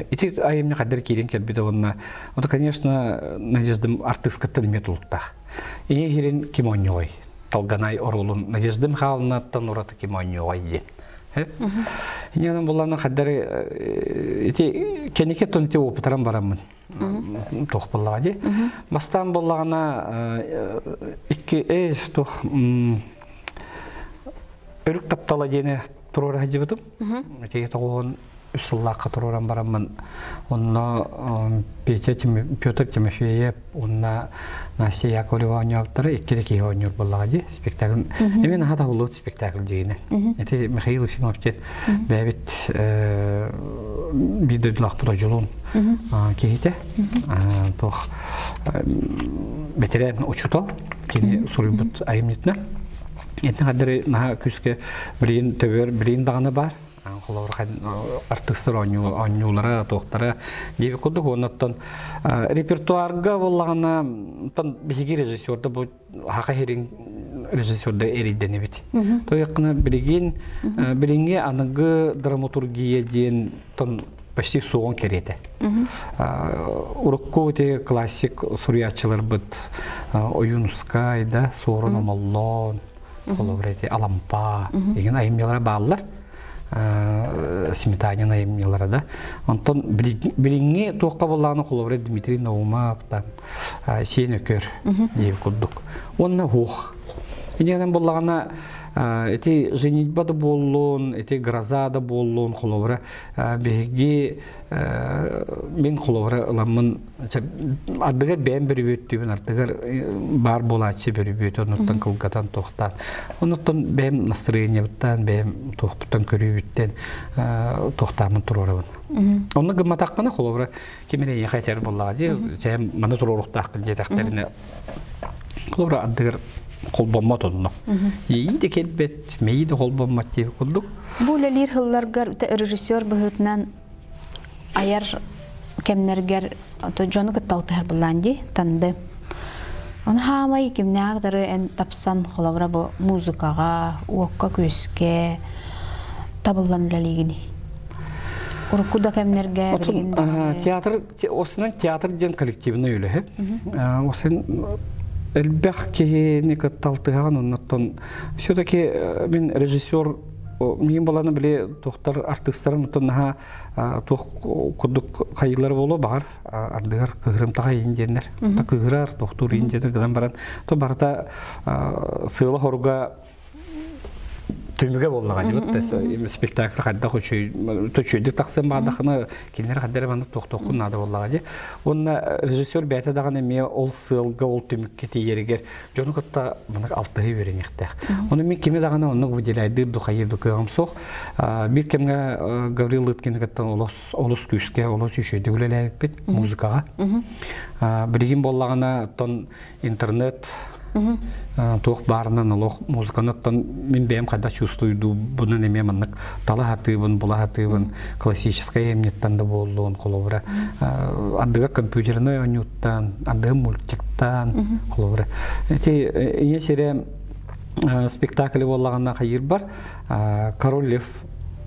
Ити айымньы хаддар киирэн кэлбитэ уонна это, конечно, Надежда артыыскаттан эмиэ тулуктаах. Ийэ иһирин ким оонньуой? Талганай оруолун Надежда Михайловнаттан ураты ким оонньуой диэн. Инньэ буллана хаддар ити кэники тон ити опытаран бараммын. Туох буллаҕа дии. Бастаан буллаҕына икки туох Өлүк таптала диэни туруора сылдьыбытым. Ити 93 сыллаахха туруоран бараммын онно Петя Петр Тимофеев уонна Настя Яковлева оонньообуттара икки киһи оонньуур буоллаҕа дии спектакль. Эмиэ наһаа табыллыбыт спектакль диигинэ. Ити Михаил Ефимов диэн бэйэбит биир дойдулаахпыт одьулуун киһитэ туох бэтэрээн учуутал кини суруйбут айымньытынан Итин хаддары наһаа күүскэ билигин төбөр билигин даҕаны баар. Холобур артыыстар оонньуулара, туохтара диэби курдук. Оннуттан репертуарга буоллаҕына, тон биһиги режиссерда бу хаха хирин режиссерда эрийдэнибит. Тояққына билигин билиҥҥи аныгы драматургия диэн тон почти суоҕун кэриэтэ. Урукку ити классик суруйааччыларбыт Ойуунускай да, Суорун Омоллоон, холобура ити Алампа деген айымньылара бааллар. Сметанин айымньылара да. Онтон билиҥҥи туохха буоллаҕына холобура Дмитрий Наумов там Сиэн Өкөр диэбит курдук. Уонна хуох. Иннинэн буоллаҕына ити женитьба да буоллун, ити гроза да буоллун, холобура биһиги мин холобура ыламмын ардыгар бэйэм бөрүбүөттүүбүн ардыгар баар буолааччы бөрүбүөт оннуттан кылгатан туохтаан оннуттан бэйэм настроениебыттан бэйэм туохпуттан көрүүбүттэн туохтааммын туруорабын онно гымматаххына холобура ким эрэ эйиэхэ этэр буоллаҕа дии чэйэм маны туруоруохтааххын диэтэхтэринэ холобура ардыгар холбоммот онно иэйии да кэлбэт мэйии да холбоммот диэбит курдук Бу үлэлиир сылларгар режиссер быһыытынан айар кэмнэргэр дьону кытта алтыһар былаан дии танды. Ону хаамай кимнээх дары эн тапсан холобура бу музыкаҕа, уокка-күөскэ табыллан үлэлиигиний? Урукку да кэмнэргэ билигин даҕаны. Театр осынан театр диэн коллективный үлэһит. Осын элбэх киһини кытта алтыһаҕын оннуттан все-таки мин режиссер миин баланы били туохтар артыыстарым оттон наһаа туох курдук хайыылар буолуо баҕар ардыгар кыһырымтаҕа иин диэннэр кыһырар тохтуур иин диэннэр гынан баран то барыта сыала хоруга түмүгэ буоллаҕа дии спектакль хайдах үчүгэйдик тахсан баардахына кинилэр хайдах эрэ маннык тохтуоххун наада буоллаҕа дии уонна режиссер бэйэтэ даҕаны эмиэ ол сыалга ол түмүккэ тиийэригэр дьону кытта маннык алтыһыы үөрэниэхтээх. Ону мин кими даҕаны оннук выделяйдыыр духайыыр да кыаҕым суох. Биир кэмҥэ Гаврил Лыткины кытта олус олус күүскэ, олус үчүгэйдик үлэлээбиппит музыкаҕа. Билигин буоллаҕына тон интернет туох баарынан олох музыканы оттон мин бэйэм хайдах чувствуйдуубунан эмиэ маннык тала сатыыбын, була сатыыбын классическай эмньиттэн да буоллун холобура ардыга компьютернай оонньууттан ардыга мультиктан холобура ити ийэ сирэ спектакль буоллаҕына хайыырбар Король Лев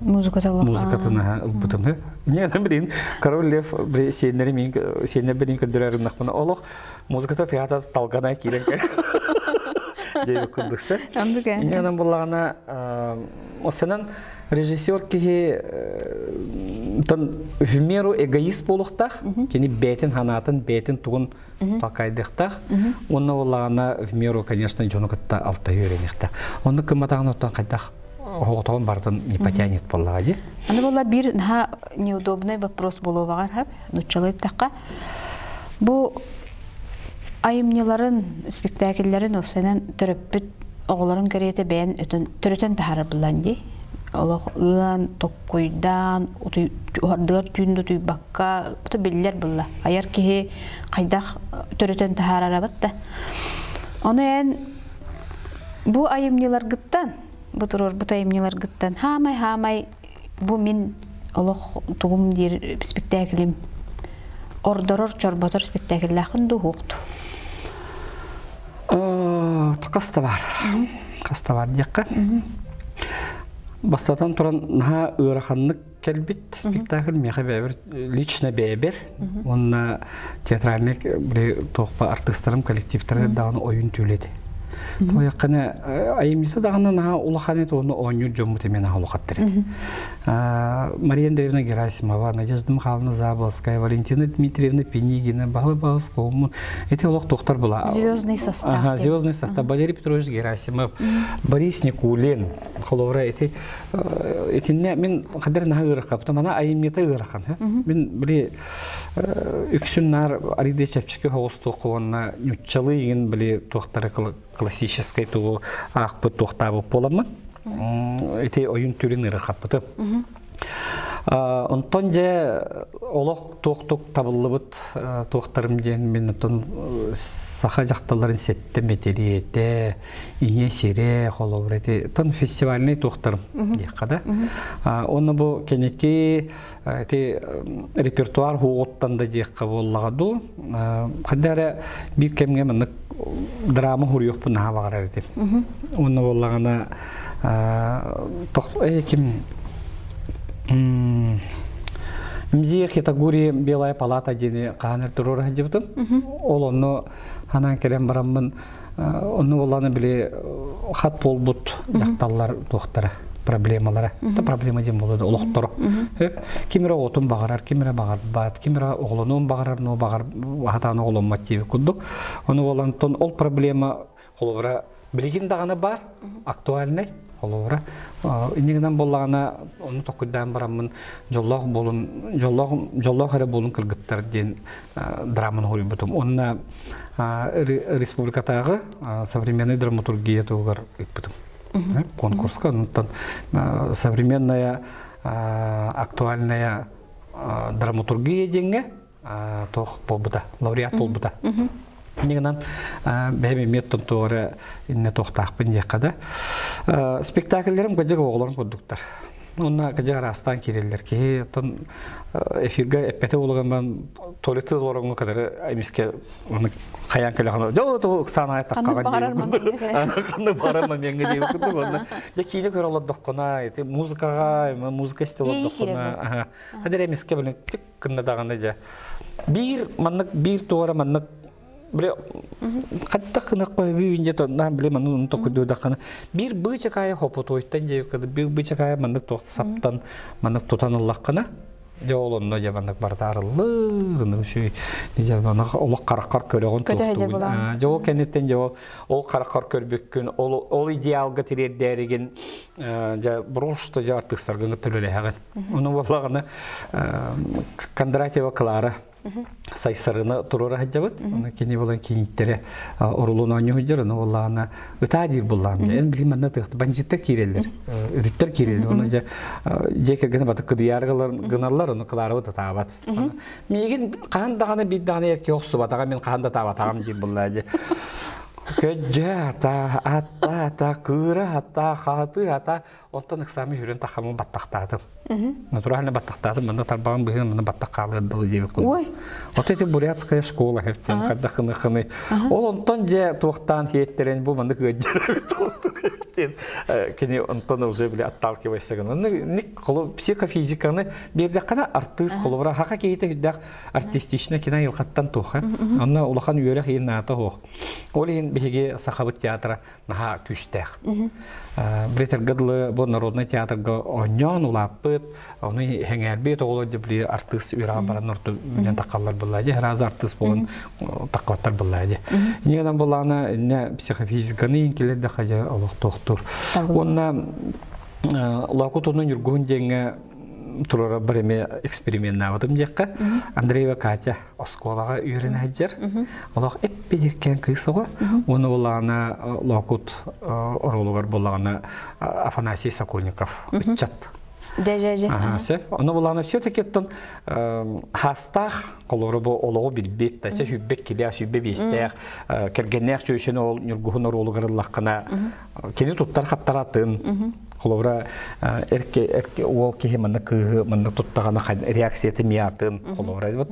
музыкатын ылбытым не билин Король Лев сиэннэри мин сиэннэр билин көрдөрөрүннахпына олох музыката театр талгана киирэн диэбит курдукса иннинэн буллаҕына осынан Режиссер киһи в меру эгоист буолуохтаах, кини бэйэтин санаатын, бэйэтин тугун талкайдыахтаах. Уонна буоллаҕына в меру, конечно, дьону кытта алтыһыы үөрэниэхтээх. Оннук гымматаҕын оттон хайдах оҕотоҕун барытын не потянет буоллаҕа дии. Аны буолла биир наһаа неудобный вопрос буолуоҕар хап, нуччалыы эттэххэ. Бу айымньыларын, спектакльлэрин осенен төрөппүт оҕолорун кэриэтэ бэйэн өтөн төрөтөн таһаарар буллан дии. Олох ыан, токкуйдаан, уһардыгар түүн да утуйбакка, бу биллэр булла. Айар киһи хайдах төрөтөн таһаарарабыт да. Ону эн бу айымньыларгыттан, бу туруорбут айымньыларгыттан хаамай-хаамай бу мин олох тугум диир спектаклим ордорор, чорботор спектакльлаахын дуу хуохту? Хас да бар. Хас да бар диэххэ. Бастатан туран наһаа ыараханнык кэлбит спектакль миэхэ бэйэбэр лично бэйэбэр уонна театральный туохпа артыыстарым коллективтара даҕаны ойун түүлэти. Тояққаны айымньыта даҕаны наһаа улахан ет оны оонньуур дьоммут эмиэ наһаа улахаттар эт. Мария Андреевна Герасимова, Надежда Михайловна Заболоцкая, Валентина Дмитриевна Пинигина, Баһылай Баһылыс Колмун. Эти олох туохтар була. Звездный состав. Ага, звездный состав. Валерий Петрович Герасимов, Борис Никулин. Холобура эти итинне мин хадер наһаа ыарахаппытым. Мана айымньыта ыарахан. Мин били үксүн наар арыйда чэпчэки соҕус туохха уонна ньуччалыы игин били туохтара классическай тугу аахпыт туохтаабыт буоламмын ити ойун түрүн ырахаппытым. Онтон дьэ олох туохтук табыллыбыт туохтарым диэн мин оттон саха дьахталларын сэттэ мэтириэтэ, ийэ сирэ, холобур ити тон фестивальный туохтарым диэххэ да. Онно бу кэники ити репертуар хуоҕуттан да диэххэ буоллаҕа дуу, хайда эрэ биир кэмҥэ маннык драма хуруйуохпун наһаа баҕарар этим. Уонна буоллаҕына ким Мзия Хитагури Белая палата диэни хаһан эр туруора сылдьыбытым. Ол онно ханаан кэлэн бараммын онно буоллаҕына били хат буолбут дьахталлар туохтара проблемалара. Та проблема диэн буолуо да олохторо. Ким эрэ оҕотун баҕарар, ким эрэ баҕарбат, ким эрэ оҕолонуон баҕарар, но баҕар хатаан оҕоломмот диэбит курдук. Ону буолантон ол проблема холобура билигин даҕаны бар, актуальнай холобура. Иннигинэн буоллаҕына ону токуйдаан бараммын дьоллоох буолун, дьоллоох дьоллоох эрэ буолун кыргыттар диэн драманы хоруйбутум. Онно республикатааҕы современный драматургия туһугар ыыппытым. Конкурска онтон современная актуальная драматургия диэҥҥэ туох буолбута, лауреат буолбута. Иннигинэн бэйэм эмиэ туора инне туохтаахпын диэххэ да. Спектакльлэрим кыдьык оҕолорум курдуктар. Онно кыдьык араастаан киирэллэр. Киһи оттон эфиргэ эппэтэ буолуган туалетты олороҥҥо кытары эмискэ оны хайаан кэлэххин дьэ ту ыксаан таххаҕын ханнык баҕарар момеҥҥа диэбит курдук онно дьэ киинэ көрө олордоххуна ити музыкаҕа музыка истэ олордоххуна хадыр эмискэ блин тик гынна даҕаны дьэ биир маннык биир туора маннык бile хаттах гынахпа бүүнде тонна бile манны токуйдуудаххана биир быычакаайа хопотуойтан диэбиккэ биир быычакаайа маннык туох саптан маннык тутан ыллаххына дьэ ол онно дьэ маннык бартаарыллыр ыннык үчүгэй дьэ маннык олох хараххар көрөҕүн туохтуугун дьэ ол кэнниттэн дьэ ол ол хараххар көрбүккүн ол ол идеалга тириэрдээригин дьэ просто дьэ артыыстаргын төлөлөһөҕүн ону буоллаҕына Кондратьева Клара сайсарыны туруора сылдьабыт. Оны кини булан киниттэрэ орулун оонньуу сылдьар, ону буллаҕына ытаа диир буллаҕым. Эн билим манна тыахты бандьыттар киирэллэр, өрүттэр киирэллэр. Оны дьэ дьиэ кэргэнэ баты кыдыйаары гыналлар, ону Кларабыт ытаабат. Миигин хаһан даҕаны биир даҕаны эркэ охсубатаҕа, мин хаһан да ытаабатаҕым диир буллаа дьэ. Көдьө ата, атта ата, кыыра ата, хаатыы ата, Онтон ыксаамы хүрэн тахамын баттахтаатым. Натурально баттахтаатым, манна тарбаҕым быһыын, манна баттах хаалыар дылы диэбит курдук. Ой. Вот эти бурятская школа хептен хардахыны хыны. Ол онтон же туохтаан хиэттерен бу маннык ыаддьар кини онтон уже били отталкивайся гына. Ник холу психофизиканы бердеххана артыыс холобура хака киһите хүддэх артистична кина йылхаттан туоха. Онно улахан үөрэх иин наата хоох. Ол иһин биһиги сахабыт театра наһаа күүстээх. Билетэргэ дылы бу народнай театрга оонньоон улааппыт, ону хэҥээрбит оҕолор дьэ били артыыс үөрэҕэ баран орто билэн таххаллар быллаа дьэ разы артыыс буолан таххабаттар быллаа дьэ. Иннигэнэн буллаана инне психофизиканы килер да хажа олохтоохтур. Уонна Лоокут уну Ньургуһун диэҥҥэ турара бар эмиэ эксперименнаабытым диэххэ. Андреева Катя оскуолаҕа үөрэнэ сылдьар. Олох эппиэдиркээн кыыс оҕо. Уонна буоллаҕына Лоокут оруолугар буоллаҕына Афанасий Сокольников ыччат. Дьэ-дьэ-дьэ. Сөп. Ону буоллаҕына все-таки оттон хаастаах холобура бу олоҕу билбит, тача сүрбэт килээх, сүрбэ биэстээх, кэргэннээх чүөчэн ол Ньургуһун оруолугар ыллаххына кини туттар хаптаратын холобура эрке уол киһи манна кыыһы манна туттаҕына реакцията миатын холобура вот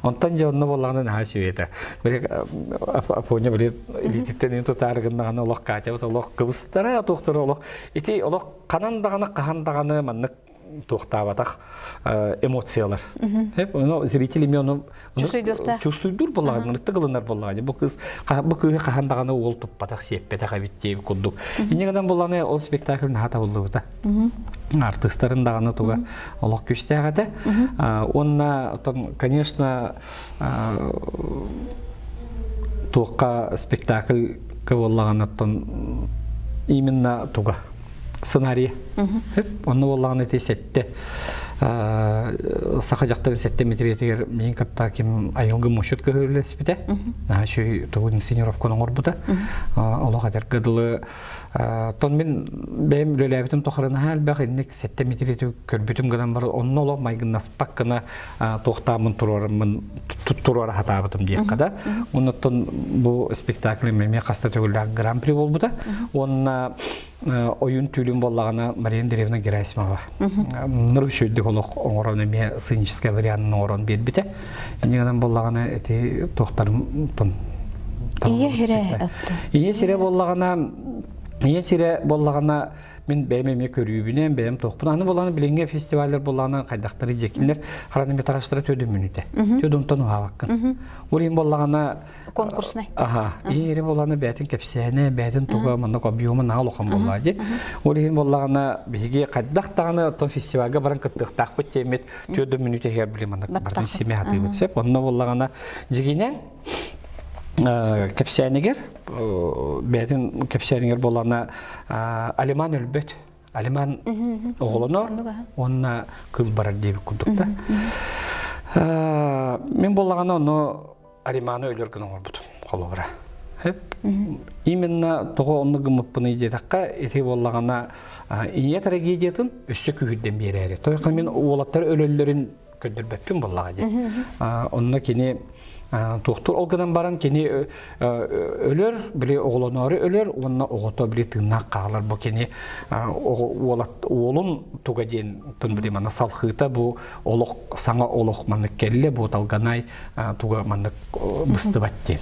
онтон дьэ онно буоллаҕына наһаа үчүгэй били Афоня били илиититтэн тутаары гыннаҕына олох Катя олох кыбыстара туохтара олох ити олох ханан даҕаны хаһан даҕаны маннык. туохтаабатах эмоциялар. Ону зритель эмиэ ону чувствуйдуур буоллаҕына, ытык ылынар буоллаҕына, бу кыыс бу кыыһы хаһан даҕаны уол туппатах, сиэппэтэх эбит диэбит курдук. Инньэ гынан буоллаҕына ол спектакль наһаа табыллыбыта. Артыыстарын даҕаны туга олох күүстээх этэ. Уонна конечно туохха спектакль буоллаҕына оттон именно туга сценарий. Онно буоллаҕына ити сэттэ саха дьахтарын сэттэ мэтириэтигэр миин кытта ким айылгы мощут көһөрүлэспитэ. Наһаа үчүгэй тугу инсценировканы оҥорбута. Олох этэргэ дылы тон мин бэйэм үлэлээбитим тухары наһаа элбэх инник сэттэ мэтириэти көрбүтүм гынан баран онно олох майгыннаспак гына туохтааммын туруораммын туруора сатаабытым диэххэ да. Оннуттан бу спектакль эмиэ хаста төгүллээх гран-при буолбута. Уонна ойун түүлүн буоллаҕына Мария Андреевна Герасимова ныр үчүгүйдүк олох оҥорон эмиэ сценическэй варианын оҥорон биэрбитэ. Инньэ гынан буоллаҕына ити туохтарым Ийэ сирэ Ийэ сирэ буоллаҕына Ийэ сирэ буоллаҕына мин бэйэм эмиэ көрүүбүнэн бэйэм туохпун аны буоллаҕына билиҥҥи фестиваллар буоллаҕына хайдахтары дьиэкиннэр хронометражтара төдүн мүнүүтэ төдүнтэн уһаабаккын ол иһин буоллаҕына конкурснай аха иэри буоллаҕына бэйэтин кэпсээнэ бэйэтин туга маннык объема наһаа улахан буоллаҕа дии ол иһин буоллаҕына биһиги хайдах даҕаны оттон фестивальга баран кыттыахтаахпыт диэммит төдүн мүнүүтэ иһигэр били маннык бардын симэ сатыыбыт сөп онно буоллаҕына дьигинэн кэпсээнигэр бэйэтин кэпсээнигэр буоллаҕына Алиман өлбөт Алиман оҕолонор уонна кыл барар диэбит курдук да мин буоллаҕына ону Алиманы өлөр гына оҥорбутум холобура именно тоҕо оннук гыммыппыный диэтэххэ ити буоллаҕына ийэ трагедиятын өссө күүһүрдэн биэрээри то мин уолаттар өлөллөрүн көрдөрбөппүн буоллаҕа дии. Онно кини туохтуур ол гынан баран кини өлөр, били оҕолоноору өлөр уонна оҕото били тыыннаах хаалар бу кини уолат уолун туга диэн тун били манна салхыыта бу олох саҥа олох маннык кэллэ бу талганай туга маннык быстыбат диэн.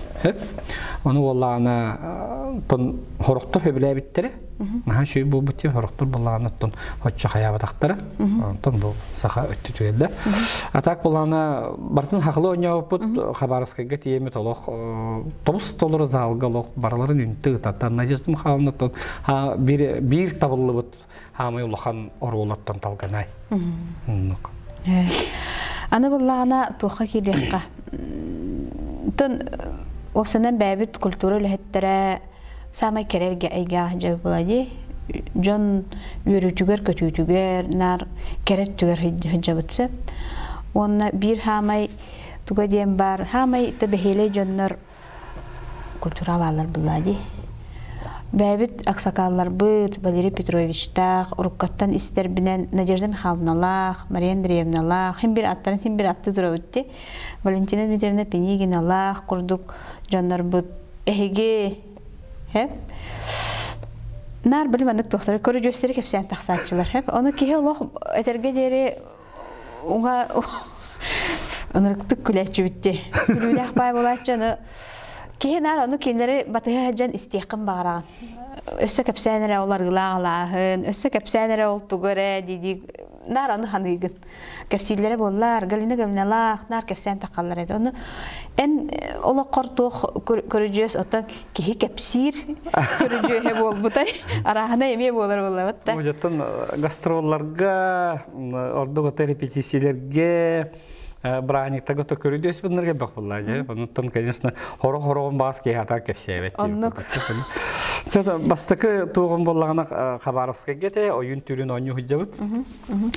Ону уоллаана тон хорохтор хөбүлээбиттэрэ Наһаа үчүгэй буолбут диэн сорохтор былаана оттон оччо хайаабатахтара. Онтон бу саха өттүтүгэр да. А так былаана барытын хахылы оонньообуппут Хабаровскайга тиийэммит олох тобус толору залга олох барыларын үнтү ытатан Надежда Михайловна биир биир табыллыбыт хаамай улахан оруолаттан талганай. Оннук. Аны буллаҕына туохха киириэххэ. Тон уопсанан бэйэбит культура үлэһиттэрэ саамай кэрэ эйгэҕэ дьэ була дии. Дьон үөрүүтүгэр-көтүүтүгэр, наар кэрэ өттүгэр сылдьабыт сөп. Уонна биир хаамай туга диэн баар, хаамай да бэһиэлэй дьоннор культура бааллар булла дии. Бэйэбит аксакаалларбыт Валерий Петровичтаах, уруккаттан истэрбинэн Надежда Михайловналаах, Мария Андреевналаах, хим бир аттарын хим бир атты турабыт дии. Валентина Дмитриевна Пинигиналаах курдук дьоннорбут эһиги хэп наар били маннык туохтары көрүдьүөстэри кэпсээн тахсааччылар хэп ону киһи олох этэргэ диэри уҥа ынырыктык күлээччибит дии күлүүлээх баай буолааччы ону киһи наар ону кинилэри батыһа сылдьан истиэххин баҕараҕын өссө кэпсээн эрэ ол арыылаах алааһын өссө кэпсээн эрэ ол тугу эрэ дии наар ону саныыгын кэпсииллэрэ буоллар, Галина Гавриналаах наар кэпсээн таххаллар этэ. Ону эн олоххор туох көрүдьүөс оттон киһи кэпсиир көрүдьүөһэ буолбутай арааһына эмиэ буолар буоллабыт да. Оттон гастролларга, ордук ото репетициялэргэ браниктарга то көрүдүөс буннарга бөх булла же. Онуттан, конечно, хоро-хороҕун баас киһи атаан кэпсээбэт. Оннук. Бастакы туоҕум буоллаҕына Хабаровскайга те ойун түрүн оонньуу сылдьабыт.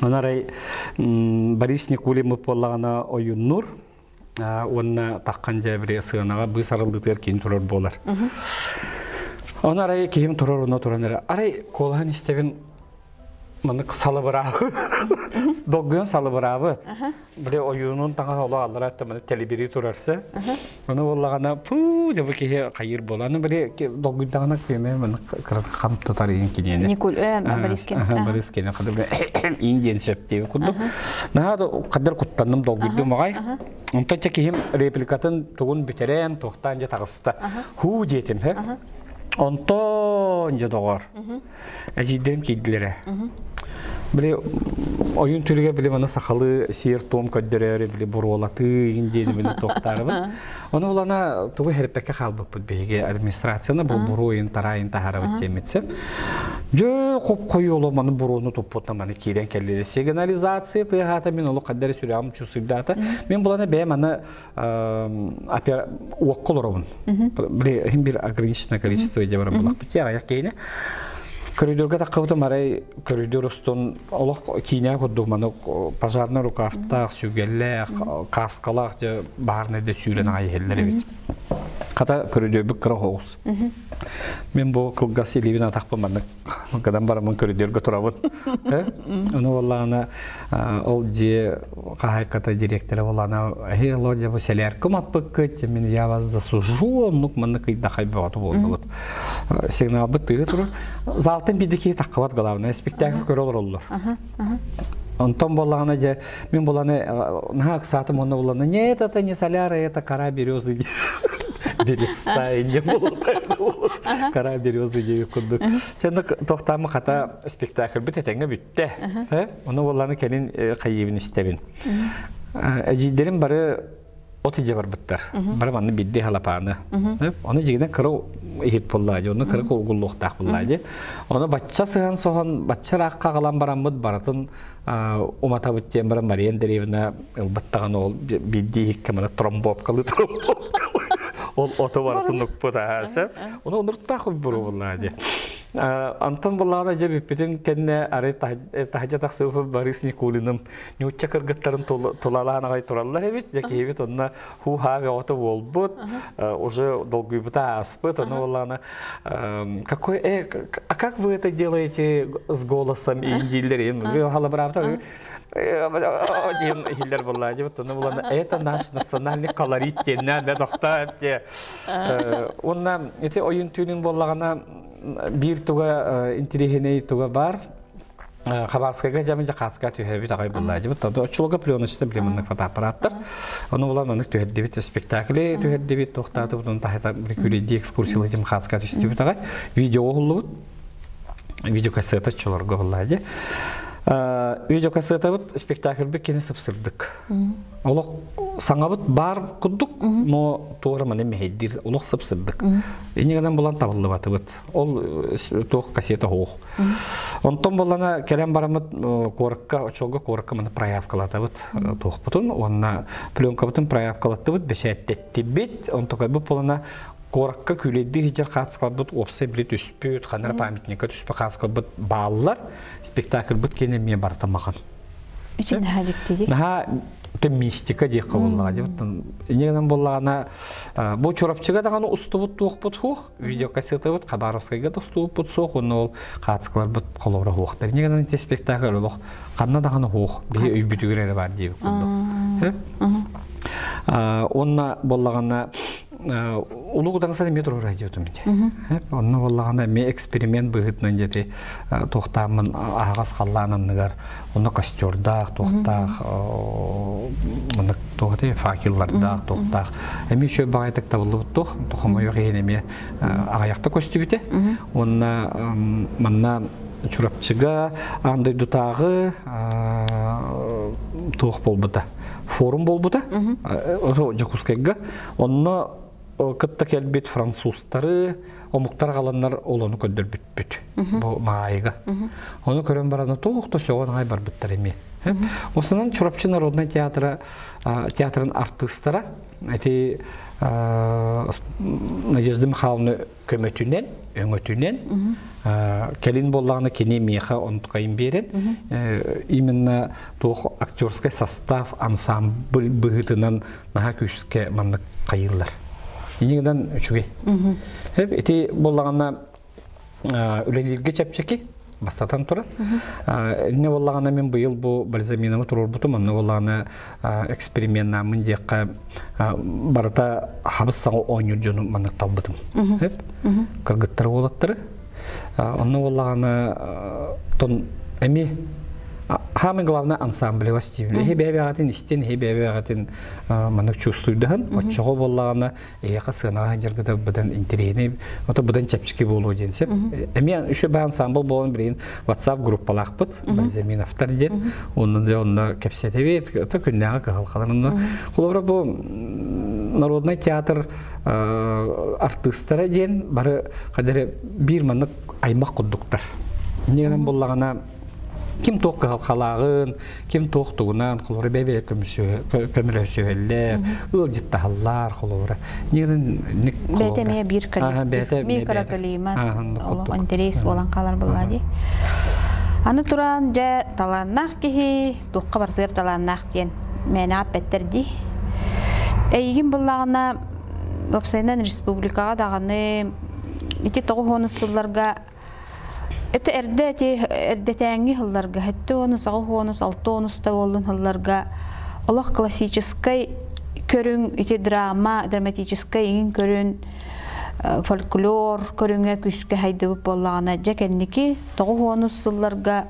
Онон арай Борис Никулин буоллаҕына ойуннуур уонна таххан дьэ сыанаҕа быыс арыллыытыгар киин турар буолар. Оны арай киһим турар онно туран эрэ арай куолаһын истэбин маннык салыбыраабыт долгуйан салыбыраабыт Били ойуунун таҥаһа олох аллара өттө тэлибирии турарса. Ону буоллаҕына пуу дьэ бу киһи хайыр буолла. Аны били долгуйдаҕына күөмэ маны хам тутар иин киниэни. Никуль Борискин. Борискин кадыр иин диэн сөп диэби курдук. Наһаа да кадыр куттанным долгуйдум аҕай. Онтон чэ киһим репликатын тугун бүтэрэн туохтаан дьэ таҕыста. Хуу диэтим хэ. Онтон дьэ доҕор. Эдьиийдэрим киирдилэрэ. Били Ойун түлүгэр били маны сахалыы сиэр-туом көрдөрөөрү били буруолатыы иҥин диэни били туохтаарыбын. Ону улана тугу хэрпэккэ хаалбыппыт биһиги администрацияны бу буруойун тараайын таһаарабыт диэммитсэ. Дьэ хоп хойуолу маны буруону туппутна маны киирэн кэллилэр. Сигнализация тыаһаата мин олох хаддары сүрэҕим чусуйдаата. Мин булана бэйэм аны уокка олоробун. Били хим бир ограниченное количество идея бар булахпыт аҕыйах киһини. Көрүдүөргө таххыбытым арай көрүдүөр устун олох киинэ курдук маны пожарный рукавтаах, сүгэллээх, каскалаах дьэ баарнай да сүүрэн аҕай иһэллэр эбит. Хата көрүдүөрбүт кыра оҕус. Мин бу кылгас илиибин атахпын маннык гынан бараммын көрүдүөргө турабын. Ону буоллаҕына ол дьиэ хаһаайката директора буоллаҕына эһи Володя бу сэлээркэ умаппыккыт мин я вас засужу оннук маннык ыйдахай бөҕөтө буоллубут. Сигналбыт тыһы турар. Залтан биирдэ киһи таххыбат главное спектакль көрө олороллор. Онтон буоллаҕына дьэ мин буланы наһаа ыксаатым уонна буланы нет это не соляра это кора березы береста не кора березы диэбит курдук чэнэ тохтаамы хата спектакльбит этэҥҥэ бүттэ ону буолланы кэлин хайыыбын истэбин эдьиийдэрим бары от идьэ барбыттар. Бары манна бидди халапааны. Оны жигинен кыра иһит буллаа оны кыра кулгуллуохтаах буллаа Оны бачча сыһан соһон бачча раакка галан бараммыт баратын уматабыт диэн баран Мария Андреевна ылбыттаҕын ол бидди иһикке мана тромбовкалы тромбовкалы ол ото барытын укпут аһааса. Оны онуртаах буру буллаа дии. Антон буллаана дьэ бүппүтүн кэннэ арай таһдьа тахсыбыт Борис Никулиным ньуучча кыргыттарын тулалаан аҕай тураллар эбит дьэ киһибит онно хуу-хаа бөҕөтө буолбут уже долгуйбута ааспыт ону буоллаҕына какой а как вы это делаете с голосом индииллэр халабыраабыта диэн иһиллэр буоллаа дии ону булан это наш национальный колорит диэннэ да тохтоо те уонна ити ойун түүнүн буоллаҕына биир туга интириэһинэй туга бар Хабаровскайга дьамын Хатска түһэбит аҕай буллаадьыбыт. Тоду оччолорго пленочный племенных фотоаппараттар. Ону булан маннык түһэрдибит спектакли түһэрдибит туохтаатыбыт оны таһыта күлүйди экскурсиялы Хатска түстүбүт аҕай. Видео оһуллубут. Видеокассета оччолорго буллаадьы. Видеокассетабыт спектакльбит кини сыпсырдык. Олох саҥабыт баар курдук, но туора маны мэһэйдиир олох сыпсырдык. Иннигэнэн булан табыллыбатыбыт. Ол туох кассета суох. Онтон боллана кэлэн бараммыт куоракка, очолго куоракка маны проявкалатабыт туохпутун, уонна пленкабытын проявкалаттыбыт, бэчээттеттибит, онтукайбыт болана куоракка күүлэйдии сылдьар хаацкаларбыт уопсай били түспүт, ханара памятникка түспүт хаацкаларбыт бааллар, спектакльбыт киэнэ эмиэ барыта махан. Үчүн наһаа дьиктири. Наһаа те мистика диэххэ буоллаҕа дии. Инньэ буоллаҕына бу Чурапчыга даҕаны устубут туохпут суох, видеокассетабыт Хабаровскайга да устубуппут суох, уонна ол хаацкаларбыт холобура суохтар. Инньэ гынан ити спектакль олох ханна даҕаны суох, биһи өйбүтүгэр эрэ баар диэбит курдук. Уонна буоллаҕына улуу кудаҥсан эмиэ туруора диэтим ити. Онно буоллаҕына эмиэ эксперимент быһыытынан диэти туохтааммын аһаҕас халлаан анныгар онно костердаах, туохтаах маннык туох этэй факеллардаах, туохтаах эмиэ үчүгэй баҕайытык табыллыбыт туох хомойуох иһин эмиэ аҕыйахта көстүбүтэ. Уонна манна Чурапчыга аан дойдутааҕы туох буолбута форум буолбута Дьокуускайга онно кытта кэлбит французтары омуктар аҕаланнар ол ону көрдөрбүппүт бу Маайыга. Ону көрөн баран туох да сөҕөн аҕай барбыттар эмиэ. Осунан Чурапчы народнай театра театрын артыыстара эти Надежда Михайловна көмөтүнэн, өҥөтүнэн кэлин буоллаҕына кини миэхэ онтукайын биэрэн именно туох актерскай состав ансамбль быһыытынан наһаа күүскэ маннык хайыыллар. Инигинэн үчүгэй. Ити буоллаҕына үлэлииргэ чэпчэки бастатан туран. Инне буоллаҕына мин быйыл бу бальзаминамы туруорбутум, онно буоллаҕына эксперименнааммын диэххэ барыта хабыс саҥа оонньуур дьону маннык талбытым. Кыргыттары уолаттары. Онно буоллаҕына тон эми Самое главное ансамблева стиль. Эһи бэйэ-бэйэҕитин истин, эһи бэйэ-бэйэҕитин маннык чувствуйдаһын. Оччоҕо буоллаҕына эһиэхэ сыанаҕа сылдьаргыта быдан интэриэһинэй, ото быдан чэпчэки буолуо диэн сөп. Эмиэ үчүгэй баҕа ансамбл буолан билигин WhatsApp группалаахпыт, Бальзаминовтар диэн. Онно да онно кэпсэтэбит, ото күннээҕи кыһалҕалар. Онно холобура бу народный театр артыыстара диэн бары хадары биир маннык аймах курдуктар. Инньэ гынан буоллаҕына ким туох кыһалҕалааҕын, ким туох тугунан, холобура бэйэ-бэйэ көмөлөсүһэллэр, ыалдьыттаһаллар, холобура. Бэйэтэ эмиэ биир коллектив, микроклимат, олох интерес буолан хаалар буолла дии. Аны туран, дьэ, талааннаах киһи, туохха барытыгар талааннаах диэн мээнэ эппэттэр дии. Эйигин буллаҕына, уопсайынан республикаҕа даҕаны ити 90 сылларга Это эрдэ ити эрдэтээҥҥи сылларга 70 80 60 да буоллун сылларга олох классическай көрүҥ ити драма драматическай иҥин көрүн фольклор көрүҥэ күүскэ хайдыбыт буоллаҕына дьэ кэнники 90 сылларга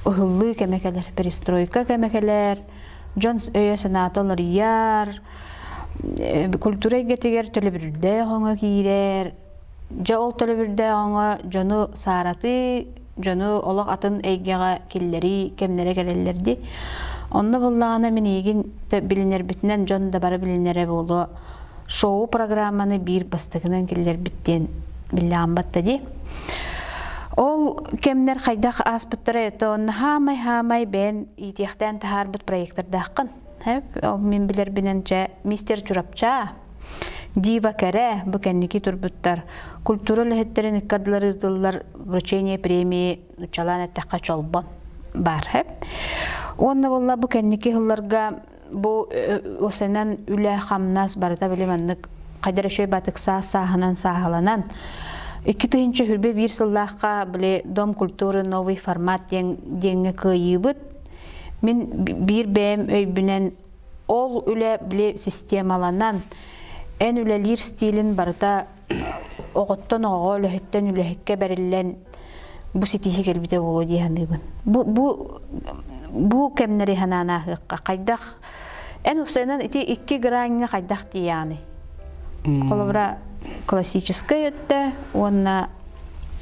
ыһыллыы кэмэ кэлэр перестройка кэмэ кэлэр дьон өйө-санаата уларыйар культура эйгэтигэр төлөбүрдээх өҥө киирэр. Дьэ ол төлөбүрдээх өҥө дьону сааратыы, дьону олох атын эйгэҕэ киллэрии кэмнэрэ кэлэллэр дии. Онно буоллаҕына мин эйигин билинэрбитинэн дьон да бары билинэрэ буолуо шоу программаны биир бастакынан киллэрбит диэн биллэҕим батта дии. Ол кэмнэр хайдах ааспыттара это онно хаамай-хаамай бэйэн иитиэхтээн таһаарбыт проектордааххын. Ол мин билэрбинэн чэ мистер Чурапча, Дива кэрэ бу кэнники турбуттар. Культура үлэһиттэрин ыккардылар ыытыллар вручение премии нуччалаан эттэххэ чолбон баар. Уонна буолла бу кэнники сылларга бу осенан үлэ-хамнас барыта били маннык хайдар үчүгэй батык саас сааһынан сааһыланан 2021 сыллаахха били Дом культуры новый формат диэн диэҥҥэ кыайыыбыт Мин биир бэйэм өйбүнэн ол үлэ били системаланан эн үлэлиир стилин барыта оҕоттон оҕоҕо үлэһиттэн үлэһиккэ бэриллэн бу ситиһии кэлбитэ буолуо дии саныыбын. Бу бу бу кэмнэри санаан ааһыахха хайдах эн уопсайынан ити икки граҥҥа хайдах тиийэҕиний? Холобура классическай өттө уонна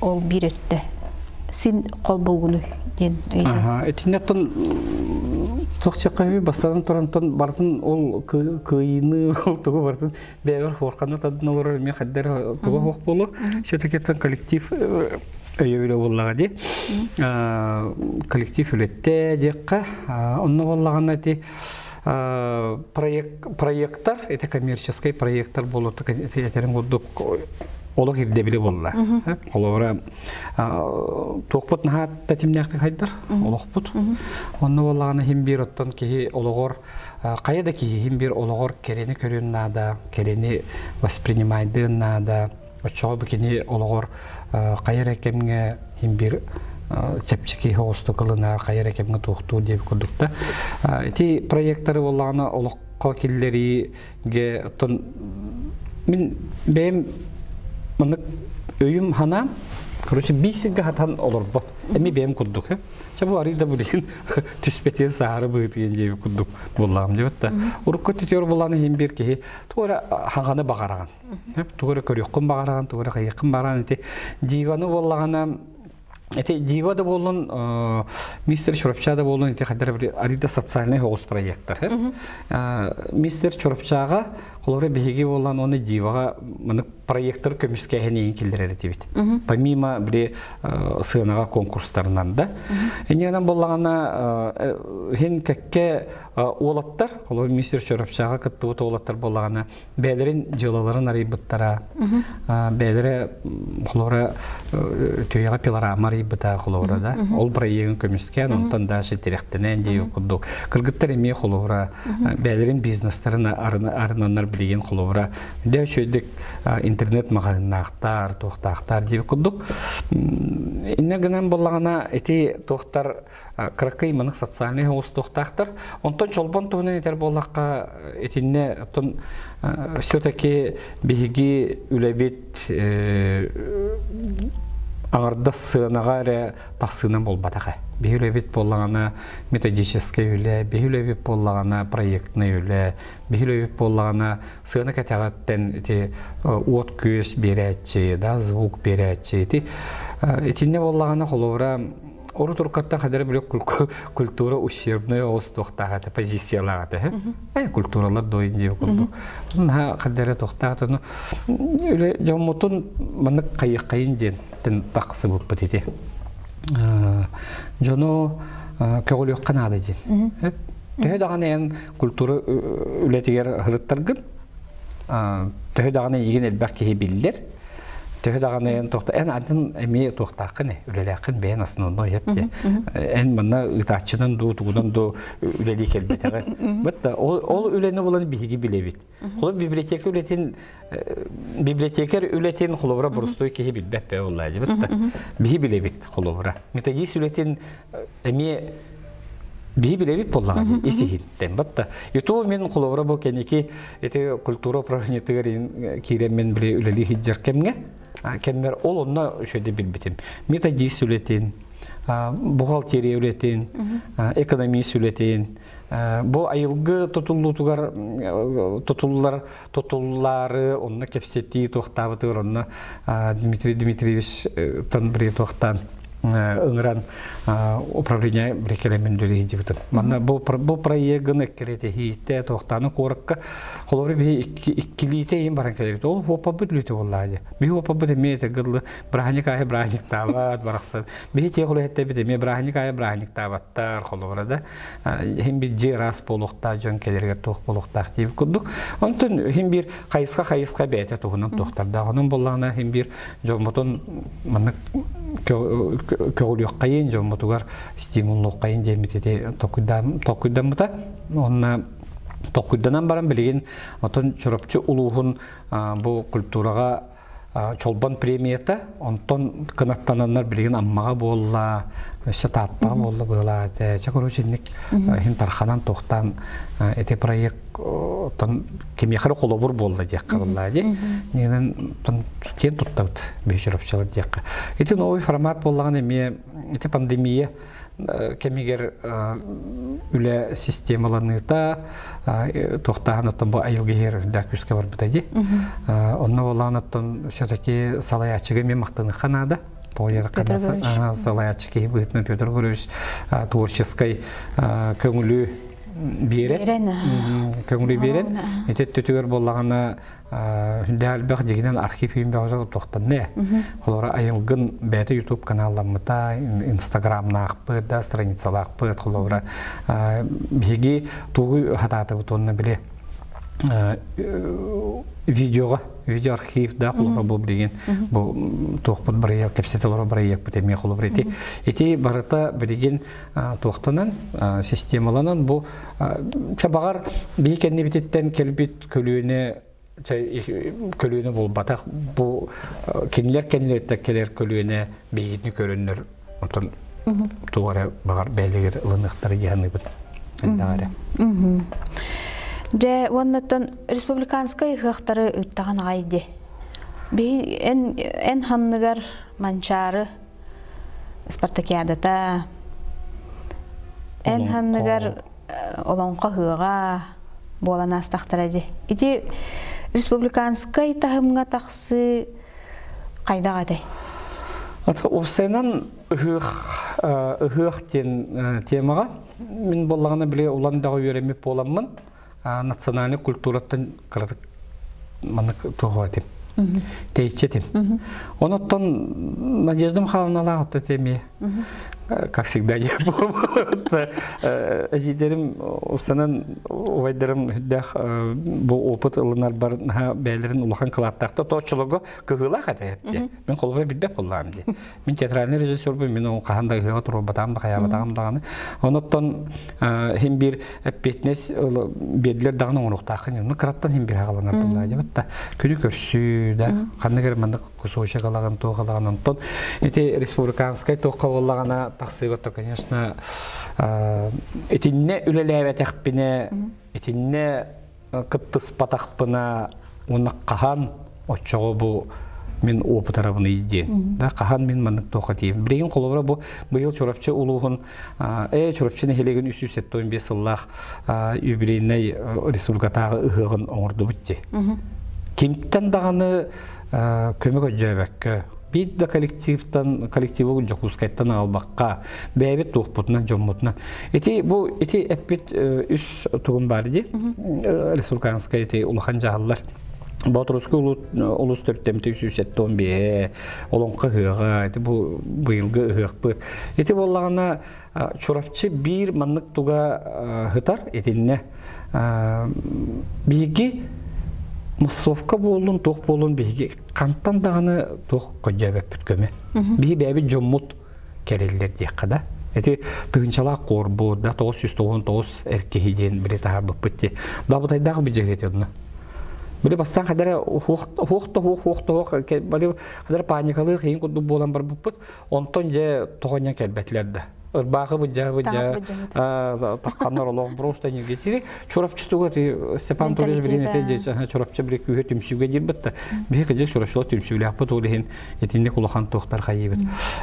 ол биир өттө син холбуугунуй диэн ыйытыы. Итиннэ туох чаккаһы бастатан туран барытын ол кыайыыны ол тугу барытын бэйэбэр хуорханна тадын олорор эмиэ хайдар туга хуох буолуо все-таки коллектив өйөбүлэ буоллаҕа дии коллектив үлэттэ диэххэ онно буоллаҕына ити проект проекттар это коммерческий проекттар буолуо этэрин курдук олох ирдэбили буолла холобура туохпут наһаа тэтимнээхтик хайдар олохпут онно буоллаҕына иһин биир оттон киһи олоҕор хайа да киһи иһин биир олоҕор кэрэни көрүөн наада кэрэни воспринимайдыан наада оччоҕо бу кини олоҕор хайа эрэ кэмҥэ иһин биир чэпчэки оҕустук ылынар хайа эрэ кэмҥэ туохтуур диэбит курдук да ити проекттары буоллаҕына олоххо киллэриигэ оттон мин бэйэм маннык өйүм ханаам короче биир сиргэ хатан олорбот эмиэ бэйэм курдук чэ бу арый да билигин түспэтиэн саһары быһыытыйан диэбит курдук буоллаҕым диэбит да урукку өттүтүгэр буоллаҕына иһин биир киһи тугу эрэ хаҥаны баҕараҕын тугу эрэ көрүөххүн баҕараҕын тугу эрэ хайыаххын баҕараҕын ити диваны буоллаҕына ити дива да буоллун мистер Чурапча да буоллун ити хайдара арый да социальный оҕус проекттар мистер Чурапчаҕа холобура биһиги буоллан уонна диваҕа маннык проекттар көмүскээһин иһин киллэрэр этибит. Помимо били сыанаҕа конкурстарынан да. Иннинэн буоллаҕына хин кэккэ уолаттар, холобур мистер Чурапчаҕа кыттыбыт уолаттар буоллаҕына бэйэлэрин дьыалаларын арыйбыттара, бэйэлэрэ холобура түгэҕэ пилорама арыйбыта холобура да ол проегын көмүскээн онтон дальше тирэхтэнэн диэн курдук кыргыттар эмиэ холобура бэйэлэрин бизнестарын арынаннар билигин холобура дэ үчүгэйдик интернет маҕаһыыннаахтар туохтаахтар диэбит курдук иннэ гынан буоллаҕына ити туохтар кыракый маннык социальный оҕустуохтаахтар. Онтон чолбон туһунан этэр буоллахха итиннэ оттон все-таки биһиги үлэбит Аҥардас сыанаҕа эрэ тахсыынан буолбатах ээ. Биһи үлэбит буоллаҕына методическай үлэ, биһи үлэбит буоллаҕына проектнай үлэ, биһи үлэбит буоллаҕына сыана кэтэҕиттэн ити уот-күөс биэрээччи, да, звук биэрээччи. Ити итиннэ буоллаҕына холобура урут уруккаттан хадара били культура ущербная оҕус туохтаах этэ, позициялаах этэ. Культуралар дойун диэби курдук. Наһаа хадара туохтаах этэ. Үлэ дьоммутун маннык хайыаххайын диэн тахсыбыппыт ити. Дьону көҕүлүөххэ наада диэн. Төһө даҕаны эн культура үлэтигэр сырыттаргын, төһө даҕаны эйигин элбэх киһи биллэр, төһө даҕаны эн туохта эн атын эмиэ туохтааххын үлэлээххин бэйэн основной эп эн манна ыытааччынан дуу тугунан дуу үлэлии кэлбэтэҕэ. Бытта ол үлэни булан биһиги билэбит. Холобур библиотека үлэтин библиотекарь үлэтин холобура боростуой киһи билбэт бэ буоллаа дьибит биһи билэбит холобура. Методист үлэтин эмиэ биһи билэбит буоллаҕа дии ис иһиттэн батта. Ито мен холобура бу кэнники ити культура управлениетыгар киирэн мен били үлэлии сылдьар кэмҥэ кэммэр ол онно үчүгэйдик билбитим. Методист үлэтин, бухгалтерия үлэтин, экономист үлэтин, Бу айылгы тутуллуутугар тутуллар тутуллаары онно кэпсэтии туохтаабытыгар онно Дмитрий Дмитриевич тон бри туохтаан ыҥыран управление бирекелемин үлэлиһдьибитим. Манна бу бу проегын эккирэтиһиитэ туохтааны куоракка холобура биһи иккилиитэ иин баран кэлэбит. Ол уоппаппыт үлүтэ буоллаа дии. Биһи уоппаппыт эмиэ этэ бырааһынньык аайы бырааһынньыктаабат барахсан. Биһи тиэх үлэһиттэбит эмиэ бырааһынньык аайы бырааһынньыктаабаттар холобура да. Хин бир дьиэ ыраас буолуохтаах дьон кэлэригэр туох буолуохтаах диэбит курдук. Онтон хин бир хайысха-хайысха бэйэтэ туһунан туохтардаах. Онон буоллаҕына хин бир дьоммутун маннык көҕүлүөххэйин, дьоммутугар стимуллуоххайын диэммит ити толкуйдаммыта. Онно толкуйданан баран билигин отон Чурапчы улууһун бу культураҕа Чолбон премията, онтон кынаттананнар билигин Аммаҕа буолла, өссө Тааттаҕа буолла быһыылаах этэ. Чэ, короче, инник иһин тарханан туохтаан ити проект оттон кимиэхэ эрэ холобур буолла диэххэ буолла дии. Нинэн киэн туттабыт биһи диэххэ. Ити новый формат буоллаҕына эмиэ ити пандемия кэмигэр үлэ системаланыыта туохтааһын оттон бу айылгы иһэр үрдээх күүскэ барбыта дии. Онно буоллаҕына оттон все-таки салайааччыга эмиэ махтаныахха наада. Салайааччы киһи быһыытынан Петр Григорьевич творческой көҥүлү биэрэн көҥүлү биэрэн ити өттүтүгэр буоллаҕына Хүндэ элбэх дьигинэн архив үйүн бөҕөтө туохтанна. Холобура айылгын бэйэтэ YouTube каналламмыта, Инстаграмнаахпыт, да страницалаахпыт, холобура биһиги тугу хатаатыбыт уонна били видеоға видеоархив да холобура бу билигин бу туохпут бырайыак кэпсэтэ олорор бырайыакпыт эмиэ холобура ити ити барыта билигин туохтанан системаланан бу баҕар биһи кэннибититтэн кэлбит көлүөнэ көлүөнэ буолбатах бу кинилэр кэннилэриттэн кэлэр көлүөнэ биһигини көрөннөр онтон туох эрэ баҕар бэйэлэригэр ылыныахтара дии саныыбын элбэх эрэ Дьэ уоннаттан республиканскай ыһыахтары ыыттаҕын аҕай дии. Биһи эн эн ханныгар Манчаары спартакиадата эн ханныгар олоҥхо ыһыаҕа буолан аастахтара дии. Ити республиканскай таһымҥа тахсыы хайдах этэй? Уопсайынан ыһыах ыһыах диэн темаҕа мин буоллаҕына били улан даҕа үөрэммит буоламмын национальнай культураттан кыратык маннык туох этим тэйиччи этим. Онуттан Надежда Михайловналаах отто эмиэ как всегда я эжидерим устанан убайдарым үрдээх бу опыт ылынарбар наһаа бэйэлэрин улахан кылааттаахта тооччолорго кыһыылаах этэ мин холобура билбэт буоллаҕым дии Мин театральный режиссербун, мин ол хаһан да ыһыаҕа туруорбатаҕым да хайаабатаҕым даҕаны. Онуттан хим биир эппиэтинэс биэрдилэр даҕаны оҥоруохтааххын. Ну кыраттан хим биир хаҕаланар буоллаа дебит да. Күнү көрсүү да, ханнык эрэ маннык кусочек алагын, туох алагын. Онтон ити республиканскай туохха буоллаҕына тахсыыга то, конечно, итиннэ үлэлээбэтэхпинэ, итиннэ кыттыспатахпына уонна хаһан оччоҕо бу Мин опытарабыный диэн. Да хаһан мин маннык туохха тиийэм. Билигин холобура бу быйыл Чурапчы улууһун Чурапчы нэһилиэгин 375 сыллаах юбилейнай республикатааҕы ыһыаҕын оҥордубут дии. Кимтэн даҕаны көмө көрдөөбөккө, биир да коллективтан коллективы Дьокуускайтан аҕалбакка, бэйэбит туохпутунан, дьоммутунан. Ити бу ити эппит үс тугум баар дии. Республиканскай ити улахан дьаһаллар. Боотурускай улус төрүттэммитэ 375 олоҥхо ыһыаҕа, ити бу быйылгы ыһыахпыт. Ити буоллаҕына Чурапчы биир маннык туга ыһытар итиннэ биһиги массовка буоллун, туох буоллун биһиги хантан даҕаны туох көрдөөбөппүт көмө. Биһи бэйэбит дьоммут кэриллэр диэххэ да. Ити тыһыынчалаах куорбут да 999 эр киһи диэн били таһаарбыппыт дии. Дабытайдаах быдьыгыт онно. Били бастаан хадара хуох да хуох хуох да хуох бали хадара паникалыы хиин курдук буолан барбыппыт. Онтон дьэ тоҕонньон кэлбэтилэр да. Ырбаахы быдьа быдьа тахханнар олох просто энергетики. Чурапчы туга Степан Анатольевич билин эте Чурапчы били күүһэ түмсүүгэ диирбит да. Биһи кыдьык Чурапчыла түмсүүлээхпит ол иһин итинник улахан туохтар хайыыбыт.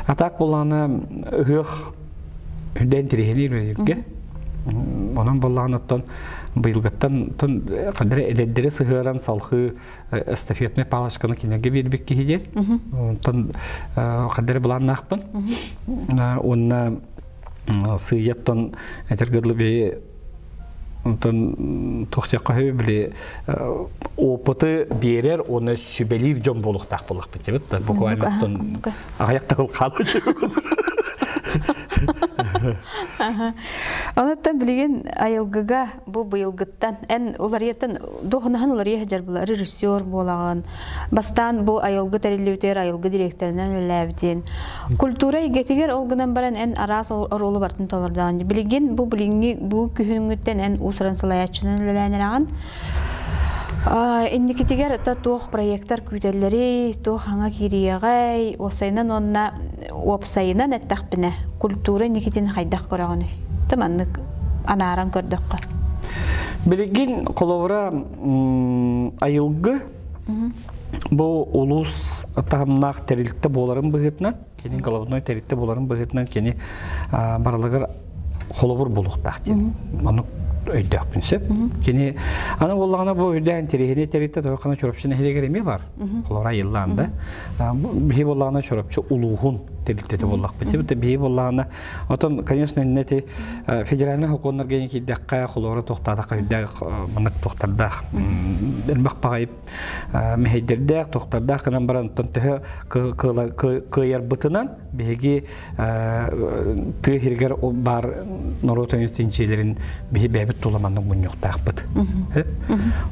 А так буллаана ыһыах үрдэн тириһини үлэлииргэ. Онон боллаан оттон быйылгыттан хадара эдэрдэри сыһыаран салхыы эстафетнай палочканы кинилэргэ биэрбит киһи диэн. Онтон хадары былааннаахпын. Уонна сыыйаттан этэргэ дылы бэйи онтон туох диэххэ били опыты биэрэр уонна сүбэлиир дьон буолуохтаах буоллахпыт дебит буквально оттон аҕыйах тыл хаалбыт. Онуттан билигин айылгыга бу быйылгыттан эн уларыйаттан дуоһунаһын уларыйа сылдьар була режиссер буолаҕын бастаан бу айылгы тэриллибитигэр айылгы директорынан үлэлээбитин культура эйгэтигэр ол гынан баран эн араас оруолу барытын толордоҕун билигин бу билиҥҥи бу күһүҥҥүттэн эн уус-уран салайааччынан үлэлээн эрэҕин. Инникитигэр то туох проектар күүтэллэрий, туох хаҥа киириэҕэй, уопсайынан уонна уопсайынан эттэхпинэ, культура инникитин хайдах көрөҕүнүй? Ты маннык анааран көрдөххө. Билигин холобура айылгы бу улуус таһымнаах тэрилтэ буоларын быһыытынан, кини головной тэрилтэ буоларын быһыытынан кини барылыгар холобур буолуохтаах диэн. Ону өйдөөхпүн сөп. Кини аны буоллаҕына бу үрдээн интэриэһинэй тэрилтэ тоҕо Чурапчы нэһилиэгэр эмиэ бар. Холобура айыллаан да. Биһи буоллаҕына Чурапчы улууһун тэрилтэтэ буоллахпыт. Биһи буоллаҕына отон конечно иннэти федеральный сокуоннарга киирдэххэ холобура туохтаатахха үрдээх маннык туохтардаах элбэх баҕайы мэһэйдэрдээх туохтардаах гынан баран оттон төһө кыайарбытынан биһиги тыа сиригэр баар норуот чинчиилэрин биһи бэйэбит тула маннык мунньуохтаахпыт.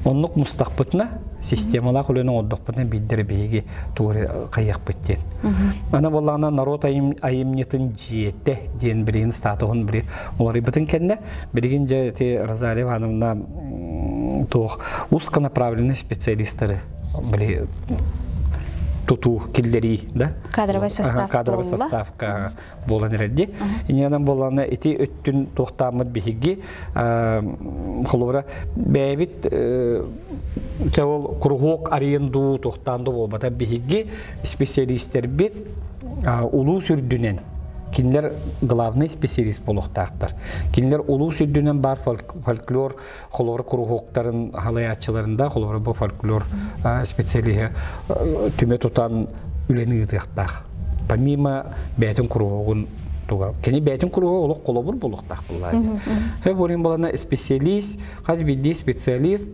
Оннук мустахпытына, системалаах үлэни оҥордохпутуна биирдэрэ биһиги тугу хайыахпыт диэн. Ана буоллаҕына норуот айымньытын дьиэтэ диэн билигин статуһун били уларыйбытын кэннэ билигин дьэ ити Розалия Ивановна туох узконаправленный специалистары били тутуу киллэрии да кадровый состав кадровый составка буолан эрэрди иннинэн буоллаҕына ити өттүн туохтааммыт биһиги холобура бэйэбит ол кругок арыйан дуу туохтаан дуу буолбата биһиги специалистербит улуус үрдүнэн кинилэр главный специалист буолуохтаахтар. Кинилэр улуус үрдүнэн баар фольклор холобура куруһуоктарын халайааччыларында холобура бу фольклор специалиһэ түмэ тутан үлэни ыытыахтаах. Помимо бэйэтин куруһуогун туга. Кини бэйэтин куруһуога олох холобур буолуохтаах буоллаа. Хэ болин болана специалист, хас биирдии специалист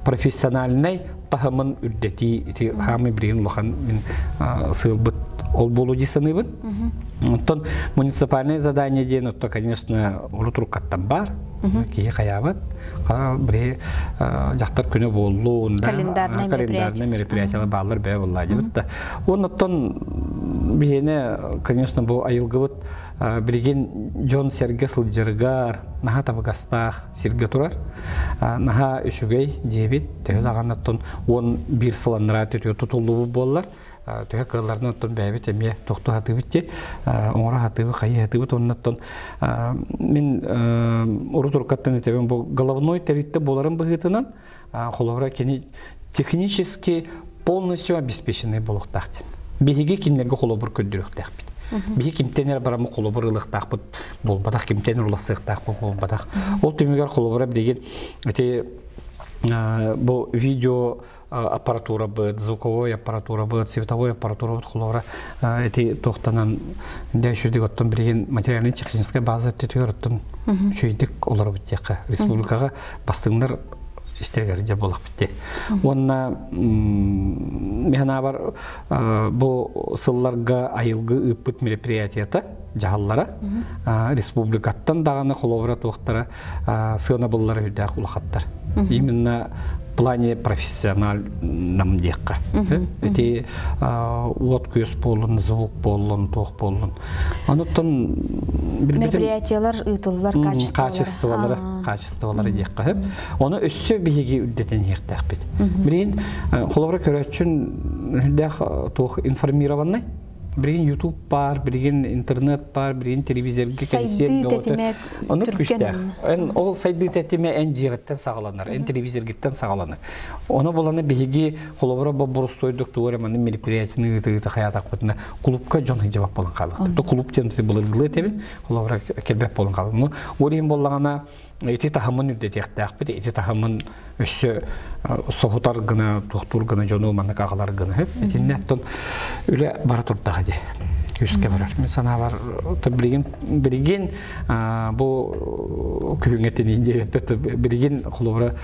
профессиональнай таһымын үрдэтии ити хаамый билигин улахан мин сыылбыт ол буолуу дии саныыбын. Оттон муниципальное задание диэн отто, конечно, урут уруккаттан бар. Киһи хайаабат. Били дьахтар күнэ буоллун, календарный календарный мероприятиялар бааллар бэйэ буоллаа дебит да. Оннуттан биһиэнэ, конечно, бу айылгыбыт билигин дьон сэргэ сылдьарыгар наһаа табыгастаах сиргэ турар. Наһаа үчүгэй диэбит. Төһө даҕаны оттон 11 сыланнара төтүө тутуллубут буоллар, төһө кыалларынан оттон бэйэбит эмиэ тохтуу сатыыбыт дии, оҥоро сатыыбыт, хайыы сатыыбыт. Оннуттан мин урут уруккаттан этэбин бу головной тэрилтэ буоларын быһыытынан, холобура кини технически Полностью обеспеченный буолуохтаах диэн. Биһиги кинилэргэ холобур көрдөрүөхтээхпит. Биһи кимтэн эрэ бараммыт холобур ылыахтаахпыт буолбатах, кимтэн эрэ уларсыахтаахпыт буолбатах. Ол түмүгэр холобура билигин ити бу видео аппаратурабыт, звуковой аппаратурабыт, световой аппаратурабыт холобура ити туохтанан дэ үчүгдүк оттон билигин материальнай-техническай база өттүтүгэр оттон үчүгдүк олоробут диэххэ. Республикаҕа бастыҥнар истэригэр дьэ буолахпыт дии. Уонна механабар бу сылларга айылгы ыыппыт мероприятията дьаһаллара республикаттан даҕаны холобура туохтара сыанабыллара үрдээх улахаттар. Именно в плане профессиональном диэххэ. Ити уот күөс буоллун, звук буоллун, туох буоллун. Онуттан мероприятиялар ыытыллар качестволара качестволара диэххэ. Оны өссө биһиги үрдэтэн иһиэхтээхпит. Билигин холобура көрөөччүн үрдээх туох информированный Билигин YouTube баар, билигин интернет баар, билигин телевизорга кэнсиэр бөҕөтө. Ону күүстээх. Эн ол сайдыы тэтимэ эн дьиэҕиттэн саҕаланар, эн телевизоргиттэн саҕаланар. Ону буланы биһиги холобура боббурустуойдук тугу эрэ манны мероприятияны ыыта-ыыта хайаатахпытына клубка дьон сылдьыбат буолан хаалыахтар. То клуб диэн былыргылыы этэбин, холобура кэлбэт буолан хаалар. Ол иһин буоллаҕына ити таһымын үрдэтиэхтээхпит, ити таһымын өссө соһутар гына, туохтуур гына дьону маннык аҕалар гына. Итиннэ оттон үлэ бара турдаҕа дии. Күүскэ барар. Мин санаабар билигин билигин бу күһүҥҥэ тиниин диэбэппит билигин холобура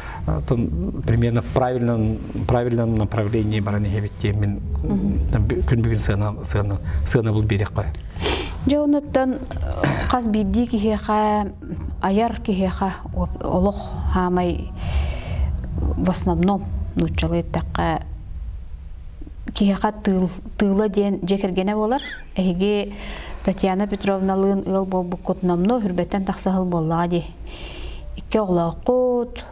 примерно правильном правильном направлении баран иһэбит диэн мин күн бүгүн сыана сыана сыанабыл биэриэххэ. Дьэ онуттан хас биирдии киһиэхэ айар киһиэхэ олох хаамай в основном нууччалыы эттэххэ киһиэхэ тыыл тыыла диэн дьиэ кэргэнэ буолар. Эһиги Татьяна Петровналыын ыал буолбуккут номнуо үрбэттэн тахса сыл буоллаҕа дии. Икки оҕолооххут.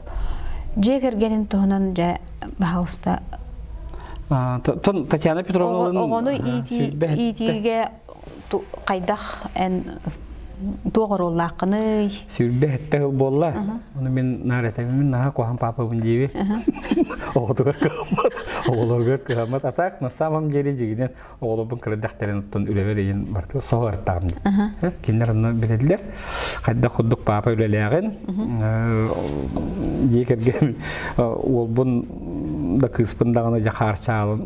Дьиэ кэргэнин туһунан дьэ баһаалыста Татьяна Петровналыын оҕону иитиигэ хайдах эн туох оруоллааххыный? Сүүрбэ сэттэ сыл буолла. Ону мин наар этэбин, мин наһаа куһаҕан паапабын диэби. Оҕотугар кыһаммат, оҕолоругар кыһаммат. А так, на самом деле дьигинэн оҕолорбун кыра оттон үлэбэр ийин барыта соһуортаҕым дии. Кинилэр онно билэллэр. Хайдах курдук паапа үлэлээҕин, дьиэ кэргэн уолбун да кыыспын даҕаны дьэ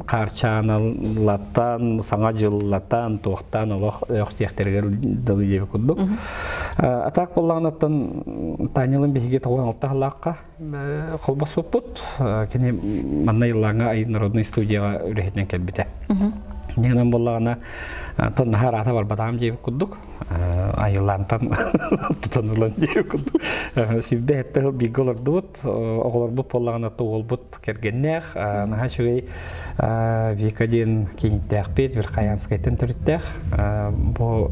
хаарчааналлатан, саҥа дьыллатан, туохтаан олох өөх диэхтэригэр дылы диэбит курдук. Атаак буоллаҕынаттан Танялын биһиги 96 сыллаахха холбоспуппут. Кини манна Иллааҥҥа Айыы народнай студияҕа үлэһитинэн кэлбитэ. Ньыгынан буоллаҕына, тон наһаа ыраата барбатаҕым диэбит курдук. Айыллаантан тутан ылан диэбит курдук. 27 сыл бииргэ олордубут. Оҕолорбут буоллаҕына уолбут кэргэннээх, наһаа үчүгэй Вика диэн кийииттээхпит, Верхоянскайтан төрүттээх. Бу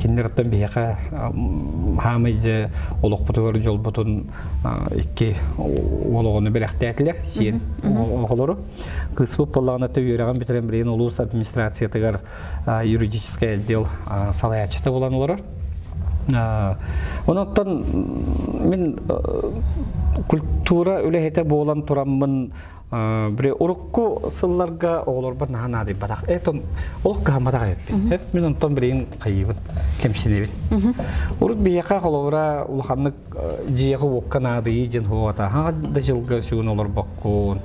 кинилэр оттон биһиэхэ хаамай дьэ олохпутугар дьолбутун икки уол оҕону бэлэхтээтилэр, сиэн оҕолору. Кыыспыт буоллаҕына үөрэҕин бүтэрэн билигин улуус администрациятыгар юридическай отдел салайааччыта буолан олорор. Онон мин культура үлэһитэ буолан тураммын били урукку сылларга оҕолорбор наһаа наадыйбатах. Этон олох кыһамматах эбиппин. Мин онтон билигин хайыыбын, кэмсинэбин. Урут биһиэхэ холобура улаханнык дьиэҕэ-уокка наадыйыы диэн суоҕа хаҥа да дьылга сүгүн олорбоккун,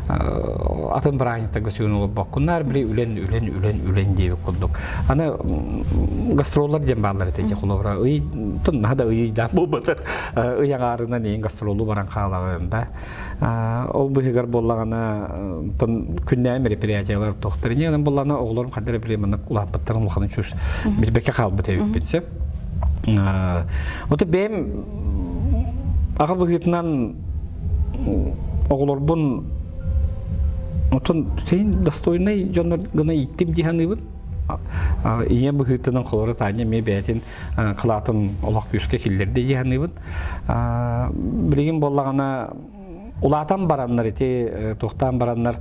атын бырааһынньыктарга сүгүн олорбоккун, наар били үлэн, үлэн, үлэн, үлэн диэбит курдук. Аны гастроллар диэн бааллар этэ дьэ холобура ый наһаа да ыйдаах буолбатар ый аҥаарынан иин гастроллуу баран хаалаҕын да. Ол быыһыгар буоллаҕына күннээҕи мероприятиялар туохтар инньэ гынан буоллаҕына оҕолорум ханна эрэ били маннык улааппыттарын улаханын чуус билбэккэ хаалбыт эбиппин сөп. Ото бэйэм аҕа быһыытынан оҕолорбун отон син достойнай дьоннор гына ииттим дии саныыбын. Ийэ быһыытынан холоро Таня эмиэ бэйэтин кылаатын олох күүскэ киллэрдэ дии саныыбын. Билигин буоллаҕына улаатан бараннар ити туохтаан бараннар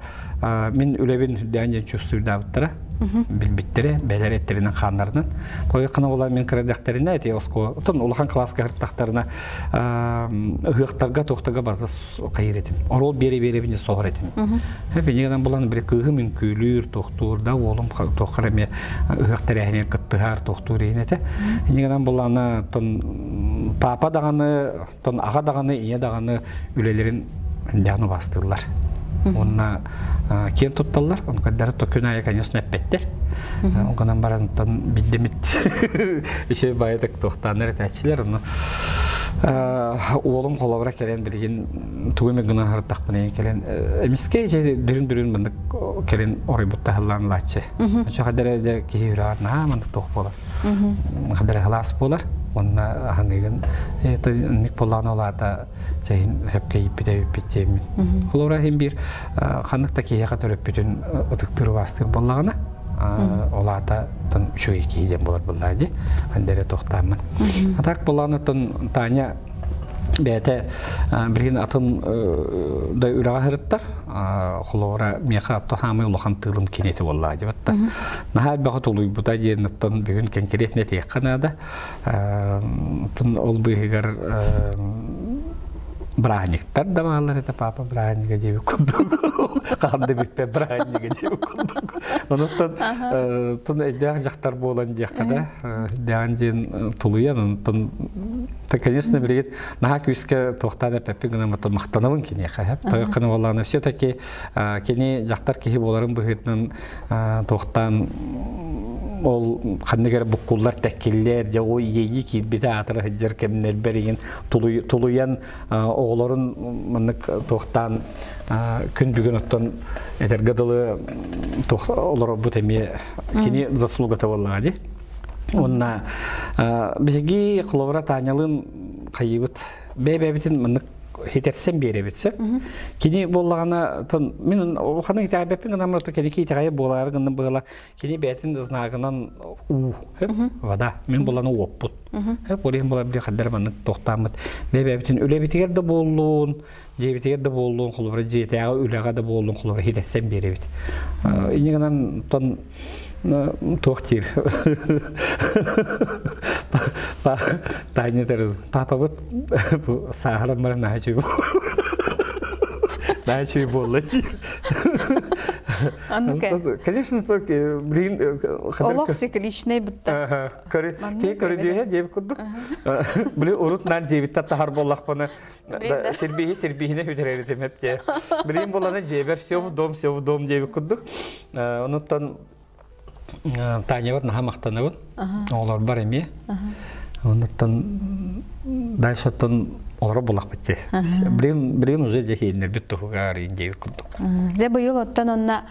мин үлэбин үрдээн диэн чувствуйдаабыттара. Билбиттэрэ, бэлэр эттеринэн хааннарынан. Тойхана була мен кырадахтарына эти оскуола, отон улахан класска хыртахтарына ыһыахтарга туохтарга барыта хайыр этим. Орол биэре-биэре соһор этим. Бинигынан булан били кыыһым үҥкүүлүүр, тохтуур да уолум туоххар эмиэ ыһыах тэрээһинигэр кыттыһар, тохтуур иһин этэ. Инигынан булана тон папа даҕаны, тон аҕа даҕаны, ийэ даҕаны үлэлэрин дээн убаастыыллар. Уонна киэн тутталлар. Ону кэрдэрэ то күн аайы, конечно, эппэттэр. Оҕонон баран тон биддемит үчүгэй баайытык туохтааннар этээччилэр. Ону уолум холобура кэлэн билигин тугу эмэ гынан сырыттахпына кэлэн эмискэ дүрүн-дүрүн маннык кэлин оройбут таһыллаан лааччы. Очо хадара дьэ киһи үрэҕэр наһаа маннык туох буолар. Хадара халаас буолар. Уонна ханыгын ник буоллаҕына ол аата чэйин хөпкө ииппит эбиппит диэммин. Холобура иһин биир ханнык да киһиэхэ төрөппүтүн ытыктыыр убаастыыр буоллаҕына ол аата тон үчүгэй киһи диэн буолар буоллаа дии. Хандere тохтааммын. А так буоллаҕына тон Таня бэйэтэ билигин атын да үлэҕэ сырыттар. Холобура миэхэ атто хаамый улахан тыылым кинити буоллаа дии. Наһаа элбэҕи тулуйбута диэн оттон бүгүн кэнкириэтинэ этиэххэ наада. Ол быыһыгар бырааһынньыктар да бааллар этэ, папа бырааһынньыга диэбит курдук. Хаһан да бүппэт бырааһынньыга диэбит курдук. Онуттан тун өйдөөх дьахтар буолан диэххэ да, дээн диэн тулуйан, онтон конечно, билигин наһаа күүскэ туохтаан эппэппин гынан махтанабын киниэхэ. Тойоххына буоллаҕына все-таки кини дьахтар киһи буоларын быһыытынан туохтаан ол ханнык эрэ буккуллар тэккиллэр дьэ ол иэйии киирбитэ аатыра сылдьар кэмнэрбэр игин тулуйан оҕолорун маннык туохтаан күн бүгүн оттон этэргэ дылы олорорбут эмиэ кини заслугата буоллаҕа дии. Уонна биһиги холобура Танялыын хайыыбыт бэйэ-бэйэбитин маннык хитэрсэн биэрэбит сөп. Кини буоллаҕына тон мин улаханнык итэҕэйбэппин гынан баран кэнники итэҕэйэ буолаары гынным быһыла кини бэйэтин знагынан уу вода мин буланы уоппут. Ол иһин буолар били хаддар маннык туохтааммыт бэйэ-бэйэбитин үлэбитигэр да буоллун дьиэбитигэр да буоллун холобура дьиэтээҕи үлэҕэ да буоллун холобура хитэрсэн биэрэбит. Инньэ гынан тон туох диир Таня папабыт бу сааһыран баран наһаа үчүгэй наһаа үчүгэй буолла диир. Конечно, блин, Олох цикличный бытта. Кей көрүдүөһэ диэбит курдук. Блин, урут нан дьиэбиттэн тахар буоллахпына Сирбиһи сирбиһине хүтэрэритим эпте. Билим буланы дьиэбэр все в дом, все в дом диэбит курдук. Онуттан Танябар наһаа махтанабын. Оҕолорбор эмиэ. Онуттан дальше оттон олоро булахпыт дии. Билим билим уже дьэ кииннэрбит туһугар диэбит курдук. Дьэ быйыл оттон онно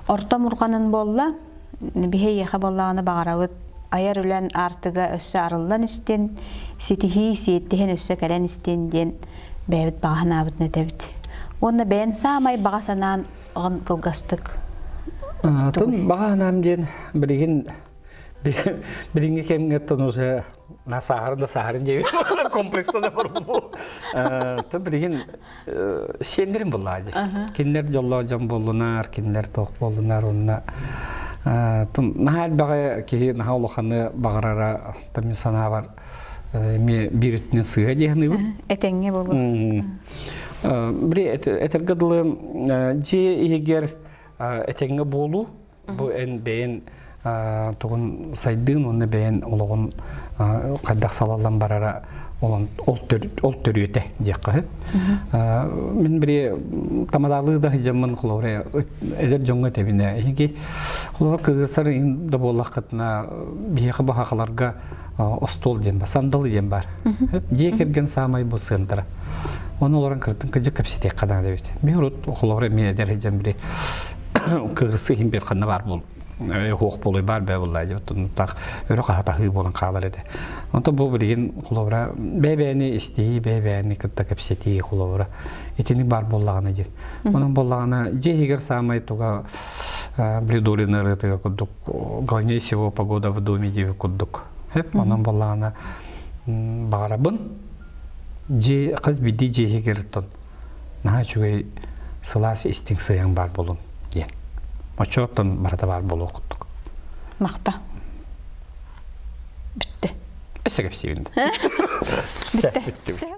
орто мурҕанын буолла. Биһиэхэ буоллаҕына баҕарабыт айар үлэн аартыга өссө арыллан истин, ситиһии сиэттиһэн өссө кэлэн истин диэн бэйэбит баҕа санаабытын этэбит. Уонна бэйэн саамай баҕа санаан оҕон кылгастык. Тун баҕа санаам диэн билигин билиҥҥи кэмҥэ тон уже на саһарын да саһарын диэбит комплекста да бар бу. Тун билигин сиэннэрим буллаа дии. Кинилэр дьоллоох дьон буоллунар, кинилэр туох буоллунар уонна наһаа элбэҕи киһи наһаа улаханы баҕарара мин санаабар эмиэ биир өттүнэн сыыһа дии саныыбын. Этэҥҥэ буолуо. Били этэргэ дылы дьиэ иһигэр этэҥҥэ буолуу Бу эн бэйэн тугун сайдыын уонна бэйэн олоҕун хайдах салаллан барара ол төрүөтэ диэххэ сөп. Мин бири тамадаалыы да сылдьаммын холобура эдэр дьоҥҥо этэбинэ эһиги холобура кыгырсар да буоллаххытына биһиэхэ бу хахаларга остуол диэн бар, сандалы диэн бар. Дьиэ кэргэн саамай бу сыантара. Оны олорон кыртын кыдьык кэпсэтиэххэ наада эбит. Мин урут холобура эмиэ эдэр сылдьан били кыырсы иһин бир ханна баар буол хуох буолуй баар бээ буоллаа диэбит онтах өрө хаһатаһыы буолан хаалар этэ. Онто бу билигин холобура бэйэ-бэйэни истиһии, бэйэ-бэйэни кытта кэпсэтии холобура итини баар буоллаҕына диэн. Онон буоллаҕына дьиэ иһигэр саамай туга блюдолина ырыатыга курдук главнее всего погода в доме диэбит курдук. Онон буоллаҕына баҕарабын дьиэ хас биирдии дьиэ иһигэр наһаа үчүгэй сылаас истиҥ сыһыан баар буолун диэн. Оччоттон барыта баар буолуох курдук. Махта. Бүттэ. Өссө кэпсиибин. Бүттэ. Бүттэ.